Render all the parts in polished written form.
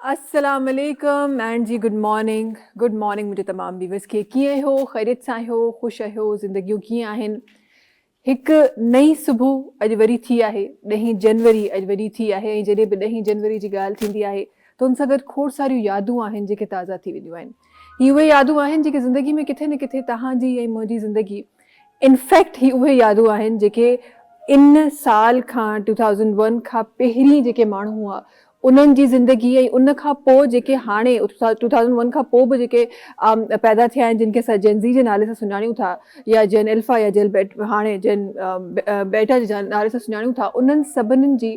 السلام عليڪم اينڊ جي گڊ مارننگ گڊ مارننگ منهنجي تمام ويورز کي ڪيئن آهيو خيريت سان آهيو خوش آهيو زندگيون ڪيئن آهن هڪ نئين صبح اڄ وري ٿي آهي ڏهين جنوري اڄ وري ٿي آهي ۽ جڏهن به ڏهين جنوري جي ڳالهه ٿيندي آهي ته ان سان گڏ کوڙ ساريون يادون آهن جيڪي تازا ٿي وينديون آهن هي اهي يادون آهن جيڪي زندگي ۾ ڪٿي نه ڪٿي توهان جي ۽ منهنجي زندگي انفيڪٽ هي اهي يادون آهن جيڪي ان سال کان ٽو ٿائوزنڊ ون کان پهرين جيڪي ماڻهو هئا انهن جي زندگي ۽ ان کان پوء جيڪي هاڻي ٽو ٿائوزنڊ ون کان پوء به جيڪي پيدا ٿيا آهن جن کي اسان جين زي جي نالي سان سڃاڻيون ٿا يا جين الفا يا جين بيٽ هاڻي جين بيٽا جي نالي سان سڃاڻيون ٿا انهن سڀني جي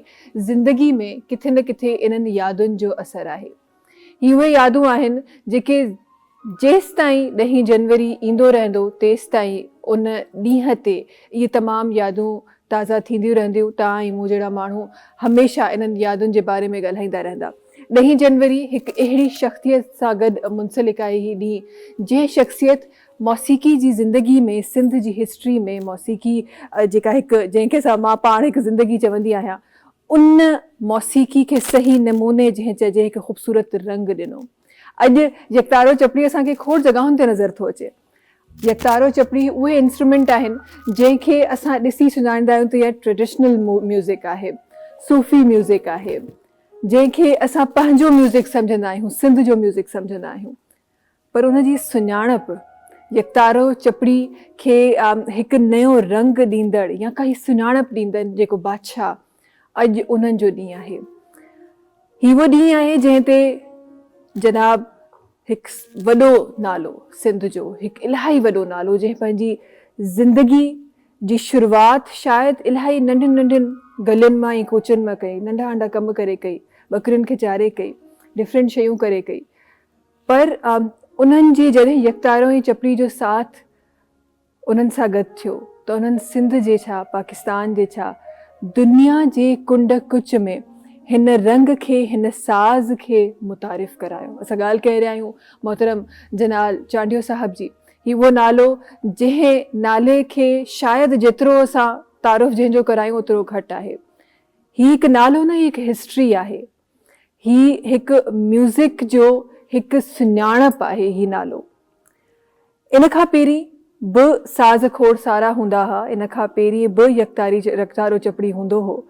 زندگي ۾ ڪٿي نه ڪٿي انهن يادن جو اثر آهي. هي اهي يادون آهن جيڪي جيستائين ڏهين جنوري ايندو رهندو تيستائين ان ڏينهن تي اهي تمام يادون تازا ٿينديون رهنديون. توهان ۽ مون جهڙا ماڻهو هميشه انهن يادن جي باري ۾ ڳالهائيندا رهندا. ڏهين جنوري هڪ اهڙي شخصيت سان گڏ منسلڪ آهي هي ڏينهن جنهن شخصيت موسيقي جي زندگي ۾ سنڌ جي هسٽري ۾ موسيقي جيڪا هڪ جنهن کي اسان مان پاڻ هڪ زندگي چوندي آهيان ان موسيقي کي صحيح نموني جنهن چئجي هڪ خوبصورت رنگ ڏنو. اڄ يڪتارو چپڙي اسان کي کوڙ جڳهن تي نظر ٿو اچي. يڪتارو چپڙي اهي انسٽرومينٽ آهن جنهن کي اسان ڏسي سڃاڻيندا آهيون ته اها ٽريڊيشنل ميوزڪ آهي، صوفي ميوزڪ آهي، جنهن کي اسان پنهنجو ميوزڪ سمجهندا آهيون، سنڌ جو ميوزڪ سمجهندا آهيون. پر ان جي سڃاڻپ يڪتارو چپڙي کي هڪ نيو رنگ ڏيندڙ يا ڪائي سڃاڻپ ڏيندڙ جيڪو بادشاهه اڄ انهن جو ڏينهن آهي. هي اهو ڏينهن آهي جنهن تي جناب هڪ وڏو نالو سنڌ جو هڪ الاهي وڏو نالو جنهن پنهنجي زندگي جي شروعات شايد الاهي ننڍين ننڍين گلين مان ۽ ڪوچن مان ڪئي ننڍا ننڍا ڪم ڪري ڪئي ٻڪرين کي چاري ڪئي ڊفرنٽ شيون ڪري ڪئي پر انهن جي جڏهن يڪتارو ۽ چپڙي جو ساٿ انهن سان گڏ ٿيو ته انهن سنڌ جي ڇا پاڪستان جي ڇا دنيا جي ڪنڊ ڪچ ۾ هن رنگ کي هن ساز کي متعارف ڪرايو. اسان ڳالهه ڪري رهيا آهيون محترم جنال چانڊيو صاحب جي. هي اهو نالو جنهن نالي کي شايد جيترو اسان تعارف جنهن جو ڪرايون اوترو گهٽ آهي. هي هڪ نالو نه هي هڪ هسٽري آهي. هي هڪ ميوزڪ جو هڪ سڃاڻپ آهي هي نالو. ان کان پهرين به ساز کوڙ سارا هوندا ها، ان کان پهرين به يڪتاري يڪتارو چپڙي هوندو هو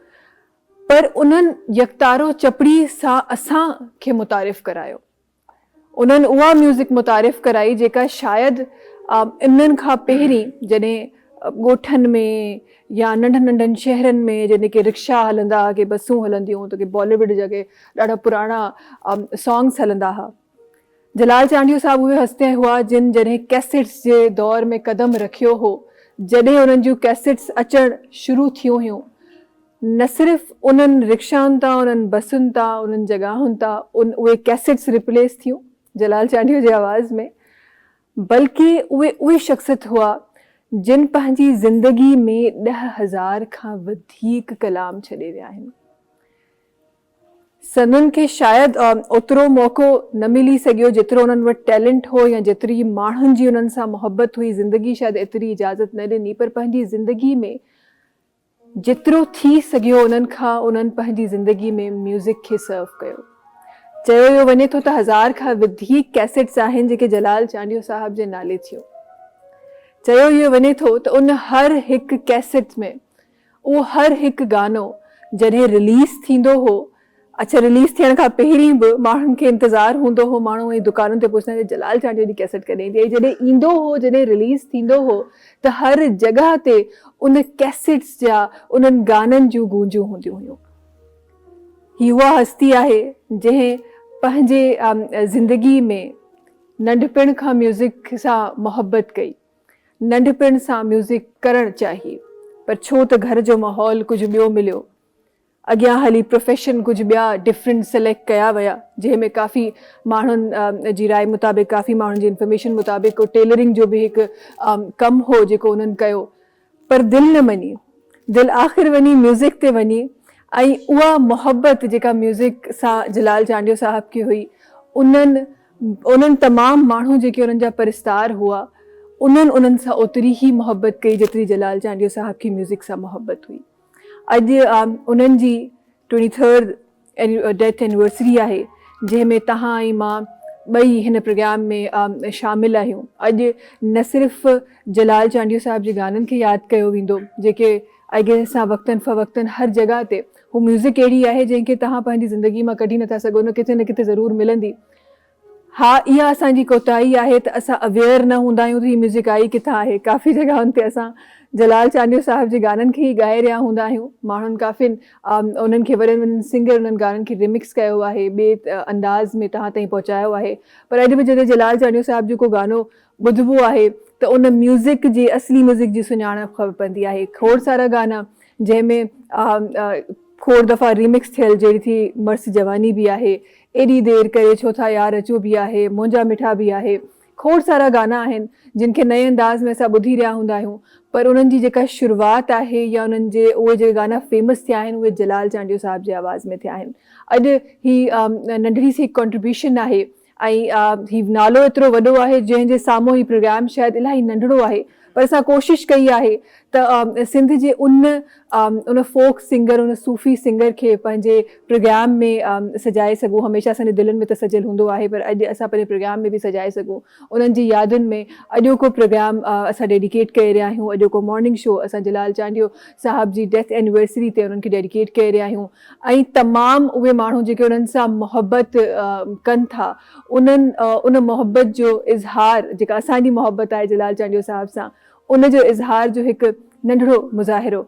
پر انهن يڪتارو چپڙي سان اسان کي متعارف ڪرايو. انهن اها ميوزڪ متعارف ڪرائي جيڪا شايد انهن کان پهرين جڏهن ڳوٺن ۾ يا ننڍن ننڍن شهرن ۾ جڏهن ڪي رڪشا هلندا ها ڪي بسون هلنديون ته ڪي بالي ووڊ جا ڪي ڏاڍا پراڻا سانگس هلندا ها. جلال چانڊيو صاحب اهي هستيان هئا جن جڏهن ڪيسٽس جي دور ۾ قدم رکيو هو جڏهن انهن جون ڪيسٽس اچڻ شروع ٿيون هيون نه صرف انهن رڪشائن تان، انهن بسن تان، انهن جڳهن تان ان اهي ڪيسٽس ريپليس ٿيون جلال چانڊيو جي آواز ۾ بلڪه اهي اهي شخصيت هئا جن پنهنجي زندگي ۾ 10,000 کان وڌيڪ ڪلام ڇڏي ويا آهن. سندن کي شايد اوترو موقعو نه ملي سگهيو جيترو انهن وٽ ٽيلنٽ هو يا جيتري ماڻهن جي انهن سان محبت هئي زندگي شايد ايتري اجازت نه ڏني پر پنهنجي زندگي ۾ جيترو ٿي سگهيو انهن کان انهن پنهنجي زندگي ۾ ميوزڪ کي سرو ڪيو. چيو اهو وڃي ٿو ته هزار کان وڌيڪ ڪيسيٽس آهن جيڪي جلال چانڊيو صاحب جي نالي ٿيون. چيو اهو وڃي ٿو ته ان هر هڪ ڪيسيٽ ۾ اهو هر هڪ گانو جڏهن رليز ٿيندو هو اڇا رليز ٿيڻ کان پهرين به ماڻهن کي انتظار هوندو هو ماڻهو وڃي دڪانن تي پڇندا هئا جلال چانڊيو جي ڪيسٽ ڪڏهن ايندي ۽ جڏهن ايندو هو جڏهن رليز ٿيندو هو ته هر جڳهه تي ان ڪيسٽس جا انهن گانن جون گونجون هونديون هيون هي اها هستي آهي جنهن پنهنجي زندگي ۾ ننڍپڻ کان ميوزڪ سان محبت ڪئي ننڍپڻ سان ميوزڪ ڪرڻ چاهي پر ڇو ته گهر جو ماحول ڪجهه ٻيو مليو اڳيان هلي پروفيشن ڪجهه ٻيا ڊفرنٽ سليڪٽ ڪيا ويا جنهن ۾ ڪافي ماڻهن جي راء مطابق ڪافي ماڻهن جي انفارميشن مطابق ڪو ٽيلرنگ جو به هڪ ڪم هو جيڪو انهن ڪيو پر دل نه مڃي دل آخر وڃي ميوزڪ تي وڃي ۽ اها محبت جيڪا ميوزڪ سان جلال چانڊيو صاحب کي هئي انهن انهن تمام ماڻهو جيڪي انهن جا پرستار هئا انهن انهن سان اوتري ئي محبت ڪئي جيتري جلال چانڊيو صاحب کي ميوزڪ سان محبت هئي. اڄ انهن جي ٽوئنٽي ٿرڊ ڊيٿ اينيورسري آهي. جنهن ۾ توهان ۽ مان ٻئي هن پروگرام ۾ شامل آهيون. اڄ نه صرف جلال چانڊيو صاحب جي گانن کي ياد ڪيو ويندو جيڪي اڳي سان وقتن فوقتن هر جڳهه تي هو ميوزڪ اهڙي آهي جنهن کي توهان پنهنجي زندگي مان ڪڍي نٿا سگهو نه ڪٿي نه ڪٿي ضرور ملندي. ها اها اسان جي ڪوتاهي آهي ته اسان اويئر نه هوندا آهيون ته هي ميوزڪ آئي ڪٿان آهي. ڪافي جڳهن تي اسان جلال چانڊيو صاحب جي گانن کي ئي ڳائي رهيا هوندا آهيون. ماڻهن ڪافين انهن کي وڏن وڏن سنگر انهن گانن کي ريمڪس ڪيو آهي ٻئي انداز ۾ توهان تائين پهچايو آهي پر اڄ به جڏهن جلال چانڊيو صاحب جو ڪو گانو ٻڌبو آهي ته ان ميوزڪ جي اصلي ميوزڪ جي سڃاڻپ خبر پوندي آهي. کوڙ سارا گانا جنهن ۾ کوڙ دفعا ريمڪس ٿيل جهڙي ٿي مرس جواني به آهي، ايڏي دير ڪري ڇو ٿا يار اچو به آهي، منهنجا مٺا به آهي. کوڙ سارا گانا آهن جن کي نئين انداز ۾ اسان ٻڌي رهيا هوندا آهيون پر انهن جي جيڪا شروعات آهي يا انهن جي اهي جيڪي گانا فيمس ٿيا آهن اهي جلال چانڊيو صاحب جي آواز ۾ ٿيا آهن. اڄ هي ننڍڙي سي هڪ ڪنٽريبيوشن آهي ۽ هي نالو ايترو وڏو آهي جنهن جي سامهون هي پروگرام شايد الاهي ننڍڙو آهي پر اسان ڪوشش ڪئي آهي ته سنڌ جي ان ان فوڪ سنگر ان صوفي سنگر کي پنهنجي پروگرام ۾ سجائي سگهون هميشه اسان جي دلين ۾ ته سجيل هوندو آهي پر اڄ اسان پنهنجي پروگرام ۾ به سجائي سگهون انهن جي يادن ۾ اڄوڪو پروگرام اسان ڊيڊيڪيٽ ڪري رهيا آهيون اڄوڪو مارننگ شو اسان جلال چانڊيو صاحب جي ڊيٿ اينيورسري تي انهن کي ڊيڊيڪيٽ ڪري رهيا آهيون ۽ تمام اهي ماڻهو جيڪي انهن سان محبت ڪن ٿا انهن ان محبت جو اظهار جيڪا اسان جي محبت آهي جلال چانڊيو صاحب سان ان جو اظهار جو هڪ ننڍڙو مظاهرو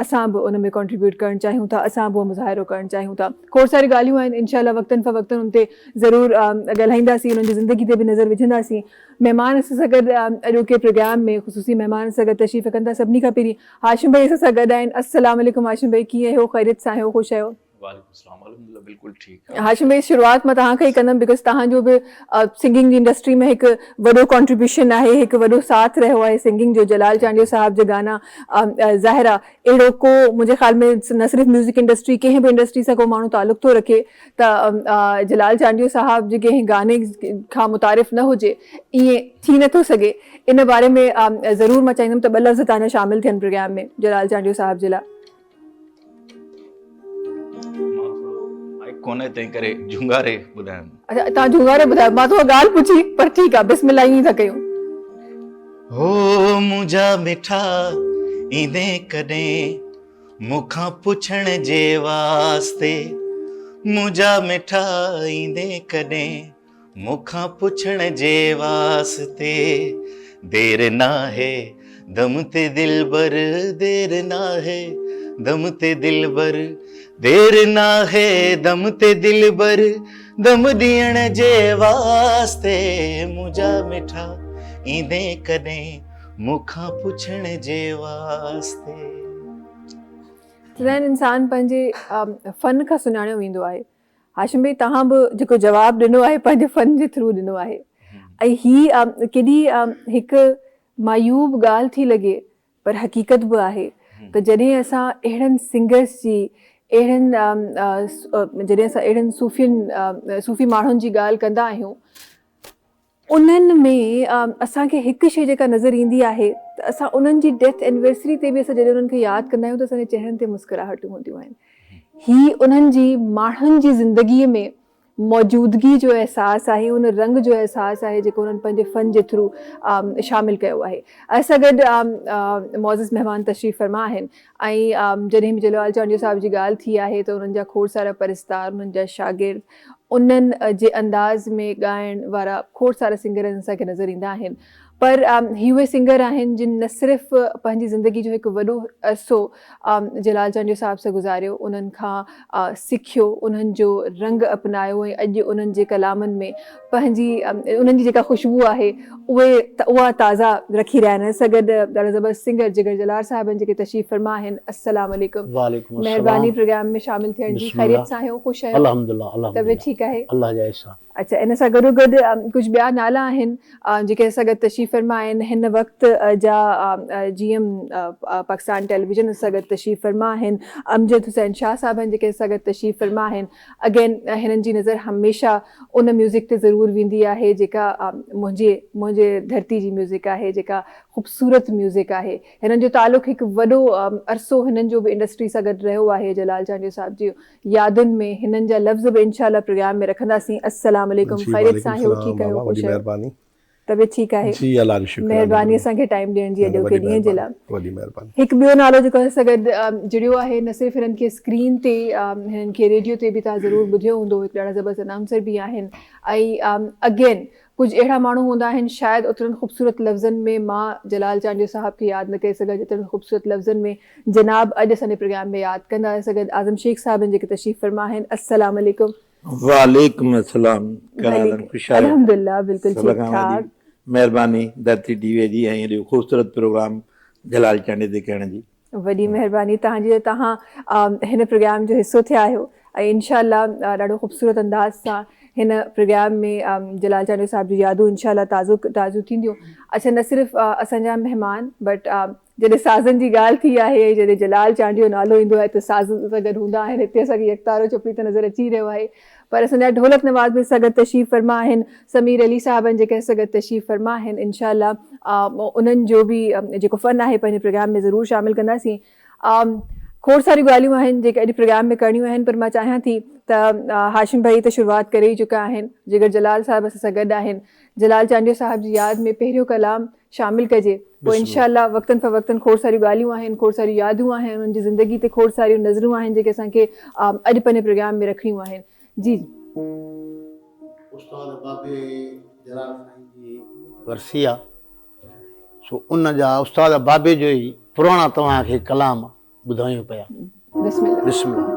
اسان به ان ۾ ڪنٽريبيوٽ ڪرڻ چاهيون ٿا اسان به اهو مظاهرو ڪرڻ چاهيون ٿا کوڙ ساريون ڳالهيون آهن انشاء الله وقتن فوقتن ان تي ضرور ڳالهائينداسين انهن جي زندگي تي به نظر وجهنداسين مهمان اسان سان گڏ اڄوڪي پروگرام ۾ خصوصي مهمان اسان سان گڏ تشريف رکن ٿا سڀني کان پهرين هاشم ڀائي اسان سان گڏ آهن. السلام عليڪم هاشم ڀائي ڪيئن آهيو خيريت سان آهيو خوش آهيو. وعليڪم السلام الحمدلله بلڪل ٺيڪ آهيان. هاشم ڀائي شروعات مان توهان کان ئي ڪندم because توهان جو به سنگنگ جي انڊسٽري ۾ هڪ وڏو ڪنٽريبيوشن آهي هڪ وڏو ساٿ رهيو آهي سنگنگ جو جلال چانڊيو صاحب جا گانا ظاهر آهي اهڙو ڪو منهنجي خيال ۾ نه صرف ميوزڪ انڊسٽري ڪنهن به انڊسٽري سان ڪو ماڻهو تعلق ٿو رکي ته جلال چانڊيو صاحب جي ڪنهن گاني کان متعارف نه هجي ائين ٿي نه ٿو سگهي. ان باري ۾ ضرور مان چاهيندم ته ٻه لفظ توهان جا شامل ٿين پروگرام ۾ جلال چانڊيو صاحب جي لاء. مان ٿورو مائيڪ ڪونهي تنهن ڪري جهونگاري ٻڌايم. اڇا توهان جهونگاري ٻڌايو مان ته اها ڳالهه پڇي پر ٺيڪ آهي بسم الله ائين ئي ٿا ڪيون. هو منهنجا مٺا ايندين ڪڏهن مون کان پڇڻ جي واسطي منهنجا مٺا ايندين ڪڏهن مون کان پڇڻ جي واسطي دير ناهي دم تي دلبر دير ناهي دم تي دلبر دير ناهي دم تي دلبر دم ڏيڻ جي واسطي منهنجا مٺا ايندين ڪڏهن مون کان پڇڻ جي واسطي. چوندا آهن انسان پنهنجي فن کان سڃاڻيو ويندو آهي. هاشم ڀائي توهان به جيڪو جواب ڏنو آهي پنهنجي فن جي ٿرو ڏنو آهي ۽ هي ڪيڏي هڪ معيوب ڳالهه ٿي لڳي پر حقيقت به آهي ته جڏهن اسان اهڙن سنگرس جي اهڙن جڏهن اسان اهڙن صوفين صوفي ماڻهن جي ڳالهه ڪندا آهيون انهن ۾ اسان کي هڪ شيء جيڪا نظر ايندي آهي ته اسان انهن جي ڊيٿ اينيورسري تي به اسان جڏهن انهن کي ياد ڪندا آهيون ته اسان جي چهرن تي مسڪراهٽون هونديون آهن. هي انهن جي ماڻهن جي زندگي ۾ موجودگي جو احساس آهي، ان رنگ جو احساس آهي جيڪو انهن پنهنجي فن جي ٿرو شامل ڪيو آهي. اسان گڏ معزز مهمان تشريف فرما آهن ۽ جڏهن به جلال چانڊيو صاحب جي ڳالهه ٿي آهي ته انهن جا کوڙ سارا پرستار، انهن جا شاگرد، انهن جي انداز ۾ ڳائڻ وارا کوڙ سارا سنگر اسان کي نظر ايندا آهن پر هي اهي سنگر آهن جن نه صرف پنهنجي زندگي جو هڪ وڏو عرصو جلال چانڊيو صاحب سان گذاريو انهن کان سکيو انهن جو رنگ اپنايو ۽ اڄ انهن جي ڪلامن ۾ پنهنجي انهن جي جيڪا خوشبو آهي اهي اها تازه رکي رهيا آهن اسان گڏ ڏاڍا زبردست سنگر جگر جلال صاحب آهن جيڪي تشريف فرما آهن السلام عليڪم وعليڪم السلام مهرباني پروگرام ۾ شامل ٿيڻ جي بسم الله خيريت سان آهيو خوش آهيو الحمدلله الحمدلله طبيعت ٺيڪ آهي الله جا احسان. اڇا ان سان گڏو گڏ ڪجهه ٻيا نالا آهن جيڪي اسان گڏ تشريف فرما آهن هن وقت جا جي ايم پاڪستان ٽيليويزن اسان گڏ تشريف فرما آهن امجد حسين شاهه صاحب آهن جيڪي اسان گڏ تشريف فرما آهن اگين هنن جي نظر هميشه ان ميوزڪ تي ضرور ويندي آهي جيڪا منهنجي منهنجي ڌرتي جي ميوزڪ آهي جيڪا خوبصورت ميوزڪ آهي هنن جو تعلق هڪ وڏو عرصو هنن جو به انڊسٽري سان گڏ رهيو آهي جلال چانڊيو صاحب جي يادن ۾ هنن جا لفظ به انشاء الله پروگرام ۾ رکنداسين السلام عليڪم جي خيريت وعليڪم سان آهيو السلام ٺيڪ آهيو بابا وڏي خوش آهيو مهرباني طبيعت ٺيڪ آهي جي الله جو شڪر آهي مهرباني اسان کي ٽائيم ڏيڻ جي نه نه اڄوڪي وڏي ڏينهن جي لاء مهرباني وڏي مهرباني هڪ ٻيو نالو جيڪو اسان سان گڏ جڙيو آهي نه صرف هنن کي اسڪرين تي هنن کي ريڊيو تي به توهان ضرور ٻڌيو هوندو هڪ ڏاڍا زبردست انائونسر به آهن ۽ اگين ڪجهه اهڙا ماڻهو هوندا آهن شايد اوترن خوبصورت لفظن ۾ مان جلال چانڊيو صاحب کي ياد نه ڪري سگهان جيترن خوبصورت لفظن ۾ جناب اڄ اسان جي پروگرام ۾ ياد ڪندا اسان گڏ اعظم شيخ صاحب آهن جيڪي تشريف فرما آهن السلام عليڪم. وعليڪم السلام ڪرالن خوش آهيو. الحمدلله بلڪل سڀ ٺيڪ کان وڏي ٺاڪ. مهرباني ڌرتي ٽي وي جي ۽ اهڙو خوبصورت پروگرام جلال چانڊيي تي ڪرڻ جي. وڏي مهرباني توهان جي جو توهان هن پروگرام جو حصو ٿيا آهيو ۽ انشاء الله ڏاڍو خوبصورت انداز سان هن پروگرام ۾ جلال چانڊيو صاحب جون يادون انشاء الله تازو تازو ٿينديون اڇا نه صرف اسان جا مهمان بٽ جڏهن سازن جي ڳالهه ٿي آهي ۽ جڏهن جلال چانڊيو نالو ايندو آهي ته ساز سان گڏ هوندا آهن هتي اسان کي يڪتارو چپڙي ته نظر اچي رهيو آهي پر اسان جا ڍولڪ نواز به اسان گڏ تشريف فرما آهن، سمير علي صاحب آهن جيڪي اسان گڏ تشريف فرما آهن، انشاء الله انهن جو به جيڪو فن آهي پنهنجي پروگرام ۾ ضرور شامل ڪنداسين. کوڙ ساريون ڳالهيون آهن جيڪي اڄ پروگرام ۾ ڪرڻيون آهن پر مان چاهيان ٿي ته هاشم ڀائي ته شروعات ڪري ئي چڪا آهن، جگر جلال صاحب اسان سان گڏ آهن، جلال چانڊيو صاحب جي ياد ۾ پهريون ڪلام شامل ڪجي پوء انشاء الله وقتن فوقتن کوڙ ساريون ڳالهيون آهن کوڙ ساريون يادون آهن انهن جي زندگي تي کوڙ ساريون نظرون آهن جيڪي اسان کي اڄ پنهنجي پروگرام ۾ رکڻيون آهن جي. استاد بابي جلال سائين جي ورسي آ سو ان جا استاد بابي جو ئي پراڻا توهان کي ڪلام ٻڌايون پيا. بسم الله. بسم الله.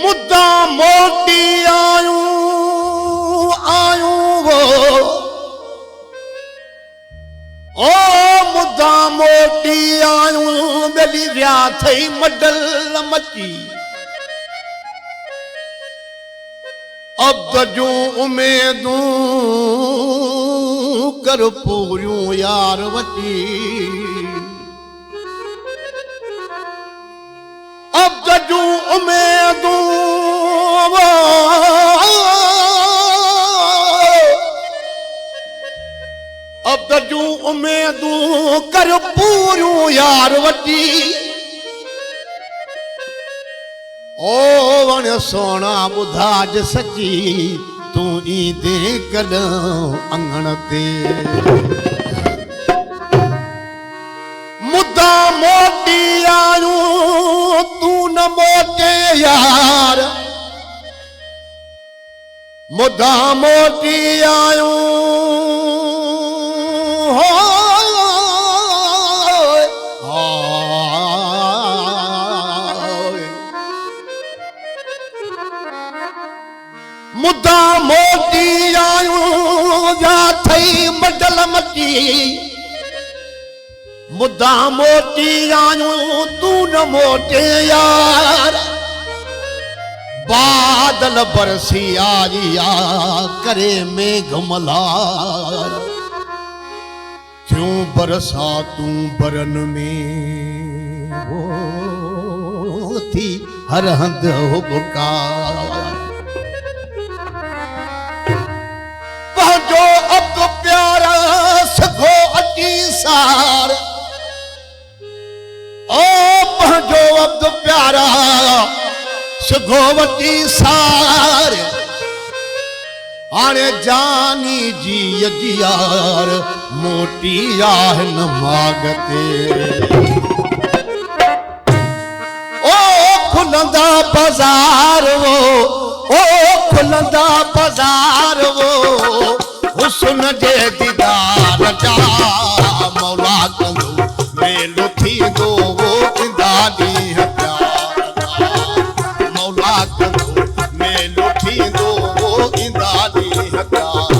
مدان موٽي آيون آيون وو او مدان موٽي آيون ٻيلي ويا ٿئي مڊل مچي عبد جون اميدون ڪر پوريون يار وچي. عبد جون اميدون عبد جون اميدون ڪر پوريون يار وٽي او وڻ سهڻا ٻڌاج سچي تون ايندين ڪڏهن اڱڻ تي. مدا موٽي آيون تون نه موٽين يار مدا موٽي آيون مدا موٽي آيون جا ٿئي مڊل مچي. مدان موٽي آيون تون نه موٽين يار بادل برسي آريا ڪري ميگھ ملهار ٿيون برساتون برن ۾ ٿي هر هنڌ هٻڪار پنهنجو عبد پيارا سگهو اچي سار او پنهنجو. يارا، سگهو وٺي سار، هاڻي جاني جيء جيار، موٽي آ هن ماڳ تي. او کلندا بازار وو، او کلندا بازار وو، حسن جي ديدار جا، مولا ڪندو ميلو ٿيندو وو ايندا ڏينهن پيار جا، مولا ڪندو ميلو ٿيندو وو ايندا ڏينهن پيار.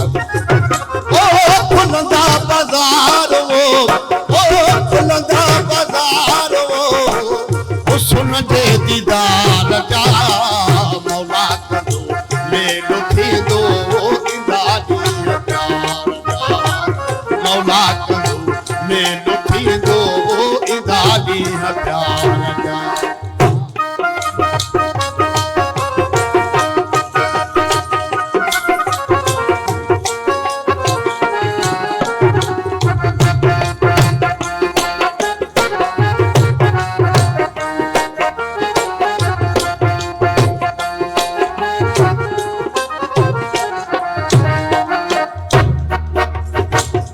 او کلندا بازار وو، او کلندا بازار وو، حسن جي ديدار جا، مولا ڪندو ميلو ٿيندو ايندا ڏينهن پيار جا، مولا ڪندو ميلو ٿيندو ايندا ڏينهن پيار جا.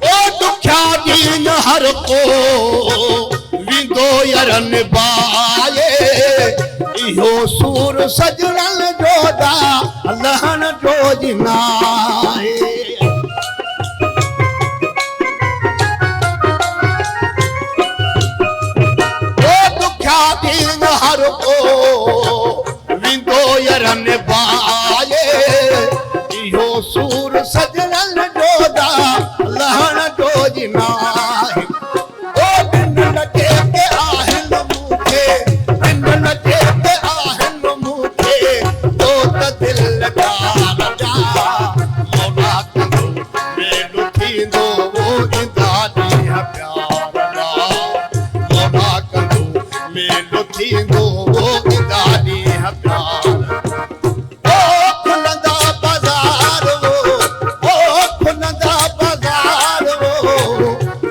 او ڏکيا ڏينهن هر ڪو ويندو ير نڀائي، اهو سور سڄڻن جو دا لهڻ جو جي ناهي. او ڏکيا ڏينهن هر ڪو ويندو ير نڀائي، اهو سور سڄڻن جو دا لهڻ جو جي ناهي. او ڏنل جيڪي آهن مون کي، ڏنل جيڪي آهن مون کي، تو ته دل پيار جا، مولا ڪندو ميلو ٿيندو ايندا ڏينهن پيار جا، مولا ڪندو ميلو ٿيندو ايندا ڏينهن پيار. او کلندا بازار وو، او کلندا بازار وو،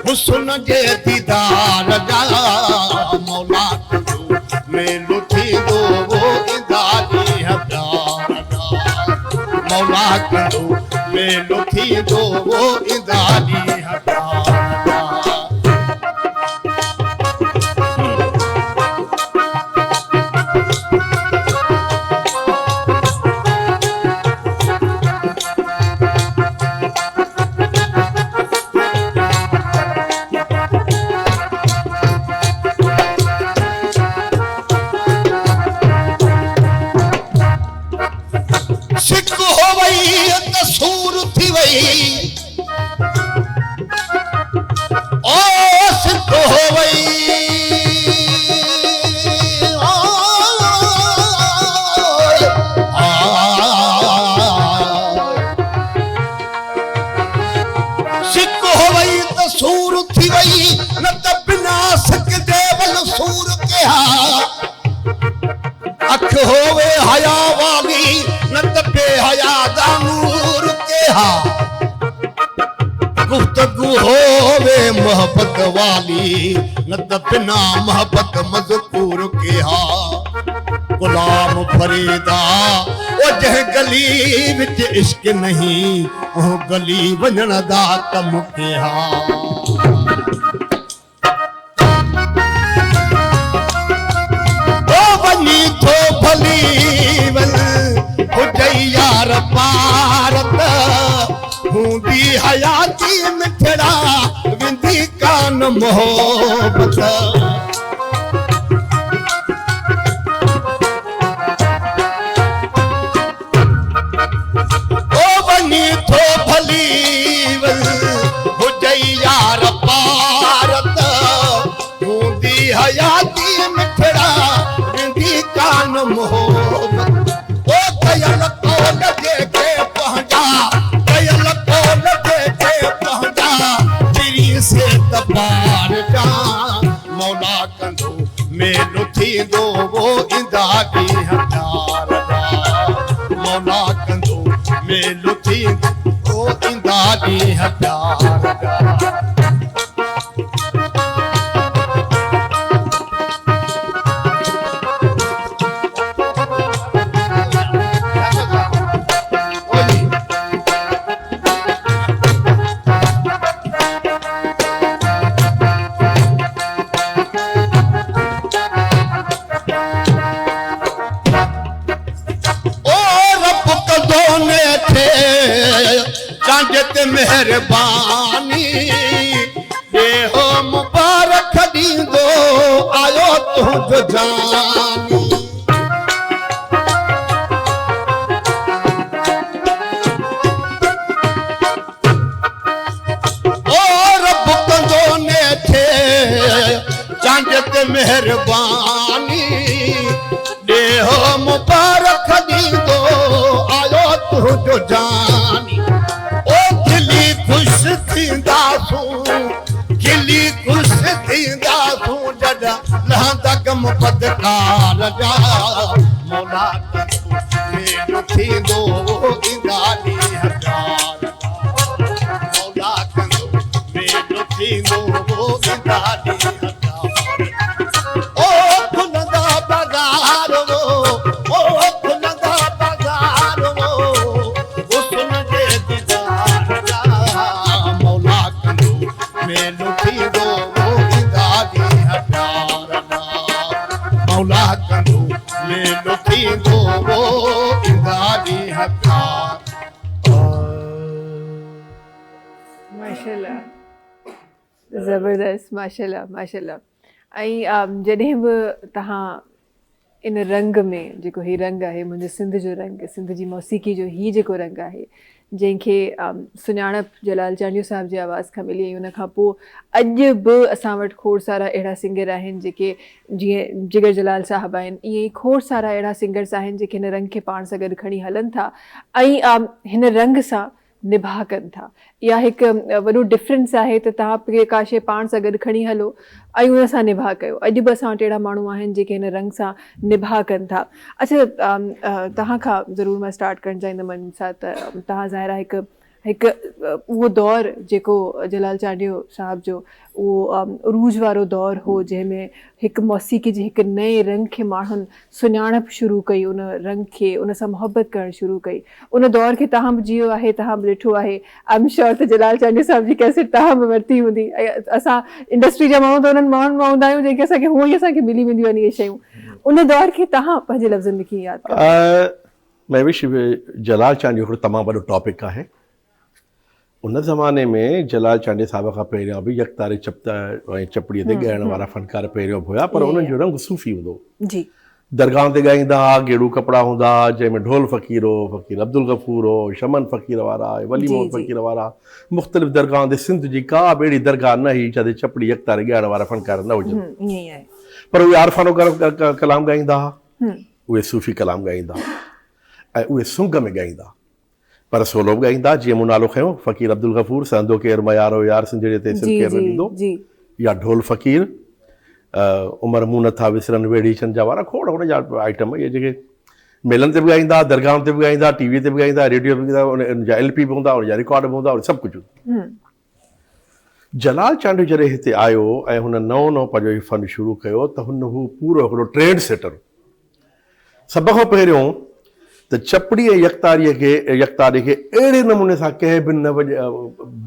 حسن جي ديدار جا، مولا ڪندو ميلو ٿيندو ايندا ڏينهن پيار جا، مولا ڪندو ميلو ٿيندو ايندا ڏينهن پيار جا. سڪ هو وئي ته سور ٿي وئي، او سڪ هو وئي، سڪ هو وئي ته سور ٿي وئي، نه ته بنا سڪ جي ول سور ڪيها. اک ہووي حيا والي، نه ته بي حيا دا نور ڪيها. گفتگو ہووي محبت والي، نه ته بنا محبت مذڪور ڪيها. غلام فريدا او جنهن گلي وچ عشق نہیں، او گلي وڃڻ دا ڪم ڪيها. او وڃي ٿو ڀلي ول، هجئي يار پارت، هوندي حياتي مٺڙا، ويندي ڪان محبت. او وڃي ٿو ڀلي ول، هجئي يار پارت، هوندي حياتي مٺڙا، ويندي ڪان محبت. او ڪيل قول جيڪي پنهنجا، ڪيل قول جيڪي پنهنجا، پرين سي ته پار جا، مولا ڪندو ميلو ٿيندو ايندا ڏينهن پيار جا، مولا ڪندو ميلو ٿيندو ايندا ڏينهن پيار جا. نيٺ چانڊيي تي مهرباني ڏيهو مبارڪ ڏيندو آيو تنهنجو جاني. او رب ڪندو نيٺ چانڊيي تي مهرباني ڏيهو مبارڪ ڏيندو آيو تنهنجو جاني او کلي خوش ٿينداسون کلي خوش ٿينداسون جڏهن لهندا غم بدڪار جا مولا ڪندو ميلو ٿيندو ايندا ڏينهن پيار جا مولا ڪندو ميلو ٿيندو ايندا ڏينهن پيار جا او کلندا بازار او کلندا بازار حسن جي ديدار جا مولا ڪندو ميلو ٿيندو ايندا ڏينهن پيار جا مولا ڪندو ميلو ٿيندو ايندا ڏينهن پيار. ماشاءالله زبردست ماشاءالله ماشاءالله ۽ جڏهن به توهان ان رنگ ۾ جيڪو هي رنگ آهي منهنجي سنڌ جو رنگ سنڌ جي موسيقي جو هي جيڪو رنگ آهي جنهن کي سڃاڻپ جلال چانڊيو صاحب جي آواز کان ملي ۽ ان کان پوء اڄ به اسان وٽ کوڙ سارا اهڙا سنگر آهن جيڪي جيئن جگر جلال صاحب آهن ائين ئي کوڙ سارا اهڙا سنگرس آهن جيڪي هن رنگ کي پاڻ سان گڏ کڻي هلن ٿا ۽ هن رنگ سان نڀاء ڪن ٿا. اها هڪ وڏو ڊفرنس آهي ته توهان ڪا شيء پاڻ سان گڏ کڻي هلو ۽ ان سان نڀاء ڪيو. اڄ به اسان وٽ اهڙا ماڻهو آهن جيڪي هن رنگ سان نڀاء ڪن ٿا. اڇا توهان کان ضرور مان اسٽارٽ ڪرڻ چاهيندم انهن سان ته توهان ظاهر آهي هڪ هڪ اهو دور جيڪو جلال چانڊيو صاحب جو اهو عروج وارو دور هو جنهن ۾ هڪ موسيقي جي هڪ نئين رنگ کي ماڻهن سڃاڻپ شروع ڪئي ان رنگ کي ان سان محبت ڪرڻ شروع ڪئي ان دور کي توهان به جيئو آهي توهان به ڏٺو آهي I am sure ته جلال چانڊيو صاحب جي ڪيسٽ توهان به ورتي هوندي ۽ اسان انڊسٽري جا ماڻهو ته انهن ماڻهن مان هوندا آهيون جنهن کي اسان کي هونئن ئي اسان کي ملي وينديون آهن اهي شيون ان دور کي توهان پنهنجي لفظن ۾ ڪيئن ياد ڪندا؟ مهوش جلال چانڊيو هڪڙو تمام وڏو ٽاپڪ آهي ان زماني ۾ جلال چانڊيي صاحب کان پهريان به يڪتاري چپت ۽ چپڙي تي ڳائڻ وارا فنڪار پهريون به هيا پر انهن جو رنگ صوفي هوندو هو. جي. درگاهن تي ڳائيندا ها، گيڙو ڪپڙا هوندا ها، جنهن ۾ ڍول فقير هو، فقير عبدالغفور هو، شمن فقير وارا ۽ ولي محمد فقير وارا مختلف درگاهن تي سنڌ جي ڪا به اهڙي درگاهه نه هئي جتي چپڙي يڪتاري ڳائڻ وارا فنڪار نه هجن. پر اهي عارفانو ڪلام ڳائيندا ها، اهي صوفي ڪلام ڳائيندا ها ۽ اهي سنگ ۾ ڳائيندا ها. پر سولو به ڳائيندا، جيئن مون نالو کنيو، فقير عبدالغفور، سهندو ڪير ميارو يار سنڌڙيء تي سر ڪير نه ڏيندو، يا ڍول فقير، عمر مون نه ٿا وسرن ويڙهيچن جا وارا کوڙ هن جا آئٽم اهي جيڪي ميلن تي به ڳائيندا، درگاهن تي به ڳائيندا، ٽي وي تي به ڳائيندا، ريڊيو تي به ڳائيندا، ان جا ايل پي به هوندا، ان جا رڪارڊ به هوندا، سڀ ڪجهه هوندو. جلال چانڊيو جڏهن هتي آيو ۽ هن نئون نئون پنهنجو هي فن شروع ڪيو ته هن هو پورو هڪڙو ٽرينڊ سيٽر هو. سڀ کان پهريون ته چپڙي ۽ يڪتاري کي يڪتاري کي اهڙي نموني سان ڪنهن به نه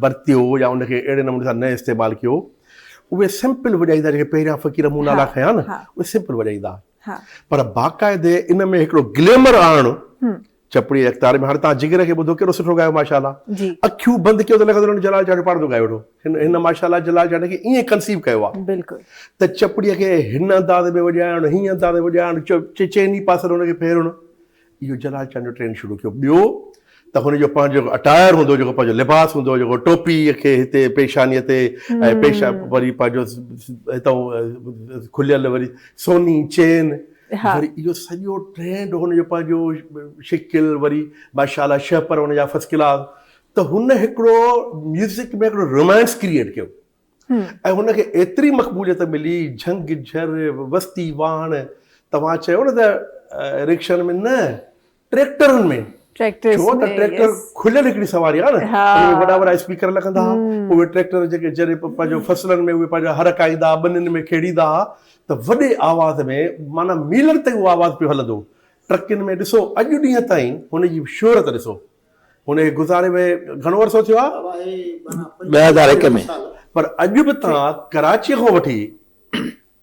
برتيو يا ان کي اهڙي نموني سان نه استعمال ڪيو. اهي سمپل وڄائيندا جيڪي پهريان فقير مون نالا کنيا نه اهي سمپل وڄائيندا پر باقاعدي ان ۾ هڪڙو گليمر آڻڻ چپڙي اختيار ۾ هاڻي توهان جگر کي ٻڌو ڪيڏو سٺو ڳايو ماشاء الله اکيون بند ڪيو ته لڳندو جلال چانڊيو پاڻ ٿو ڳائي وٺو هن هن ماشاء الله جلال چانڊيو کي ائين ڪنسيو ڪيو آهي بلڪل ته چپڙي کي هن انداز ۾ وڄائڻ هين انداز ۾ وڄائڻ چئني پاسن هن کي ڦيرڻ اهو جلال چانڊيو ٽرينڊ شروع ڪيو ٻيو ته هن جو پنهنجو جيڪو اٽائر هوندو جيڪو پنهنجو لباس هوندو جيڪو ٽوپي کي هتي پيشانيء تي ۽ پيشا وري پنهنجو هتان کليل وري سوني چين وري اهو سڄو ٽرينڊ هن جو پنهنجو شڪل وري ماشاء الله شهپر هن جا فرسٽ ڪلاس ته هن هڪڙو ميوزڪ ۾ هڪڙو رومانس ڪريئيٽ ڪيو ۽ هن کي ايتري مقبوليت ملي جهنگ جهر وستي واهڻ توهان چيو نه ته رڪشن ۾ نه ٽريڪٽرن ۾ ڇو ته ٽريڪٽر کليل هڪڙي سواري آهي نه ان ۾ وڏا وڏا اسپيڪر لڳندا هئا اهي ٽريڪٽر جيڪي جڏهن پنهنجو فصلن ۾ اهي پنهنجا هر ڪاهيندا هئا ٻنين ۾ کيڙيندا هئا ته وڏي آواز ۾ معنيٰ ميلن تائين اهو آواز پيو هلندو ٽرڪن ۾ ڏسو اڄ ڏينهن تائين هن جي شهرت ڏسو هن کي گذاري وئي گهڻو عرصو ٿيو آهي 2001 ۾. پر اڄ به توهان ڪراچي کان وٺي.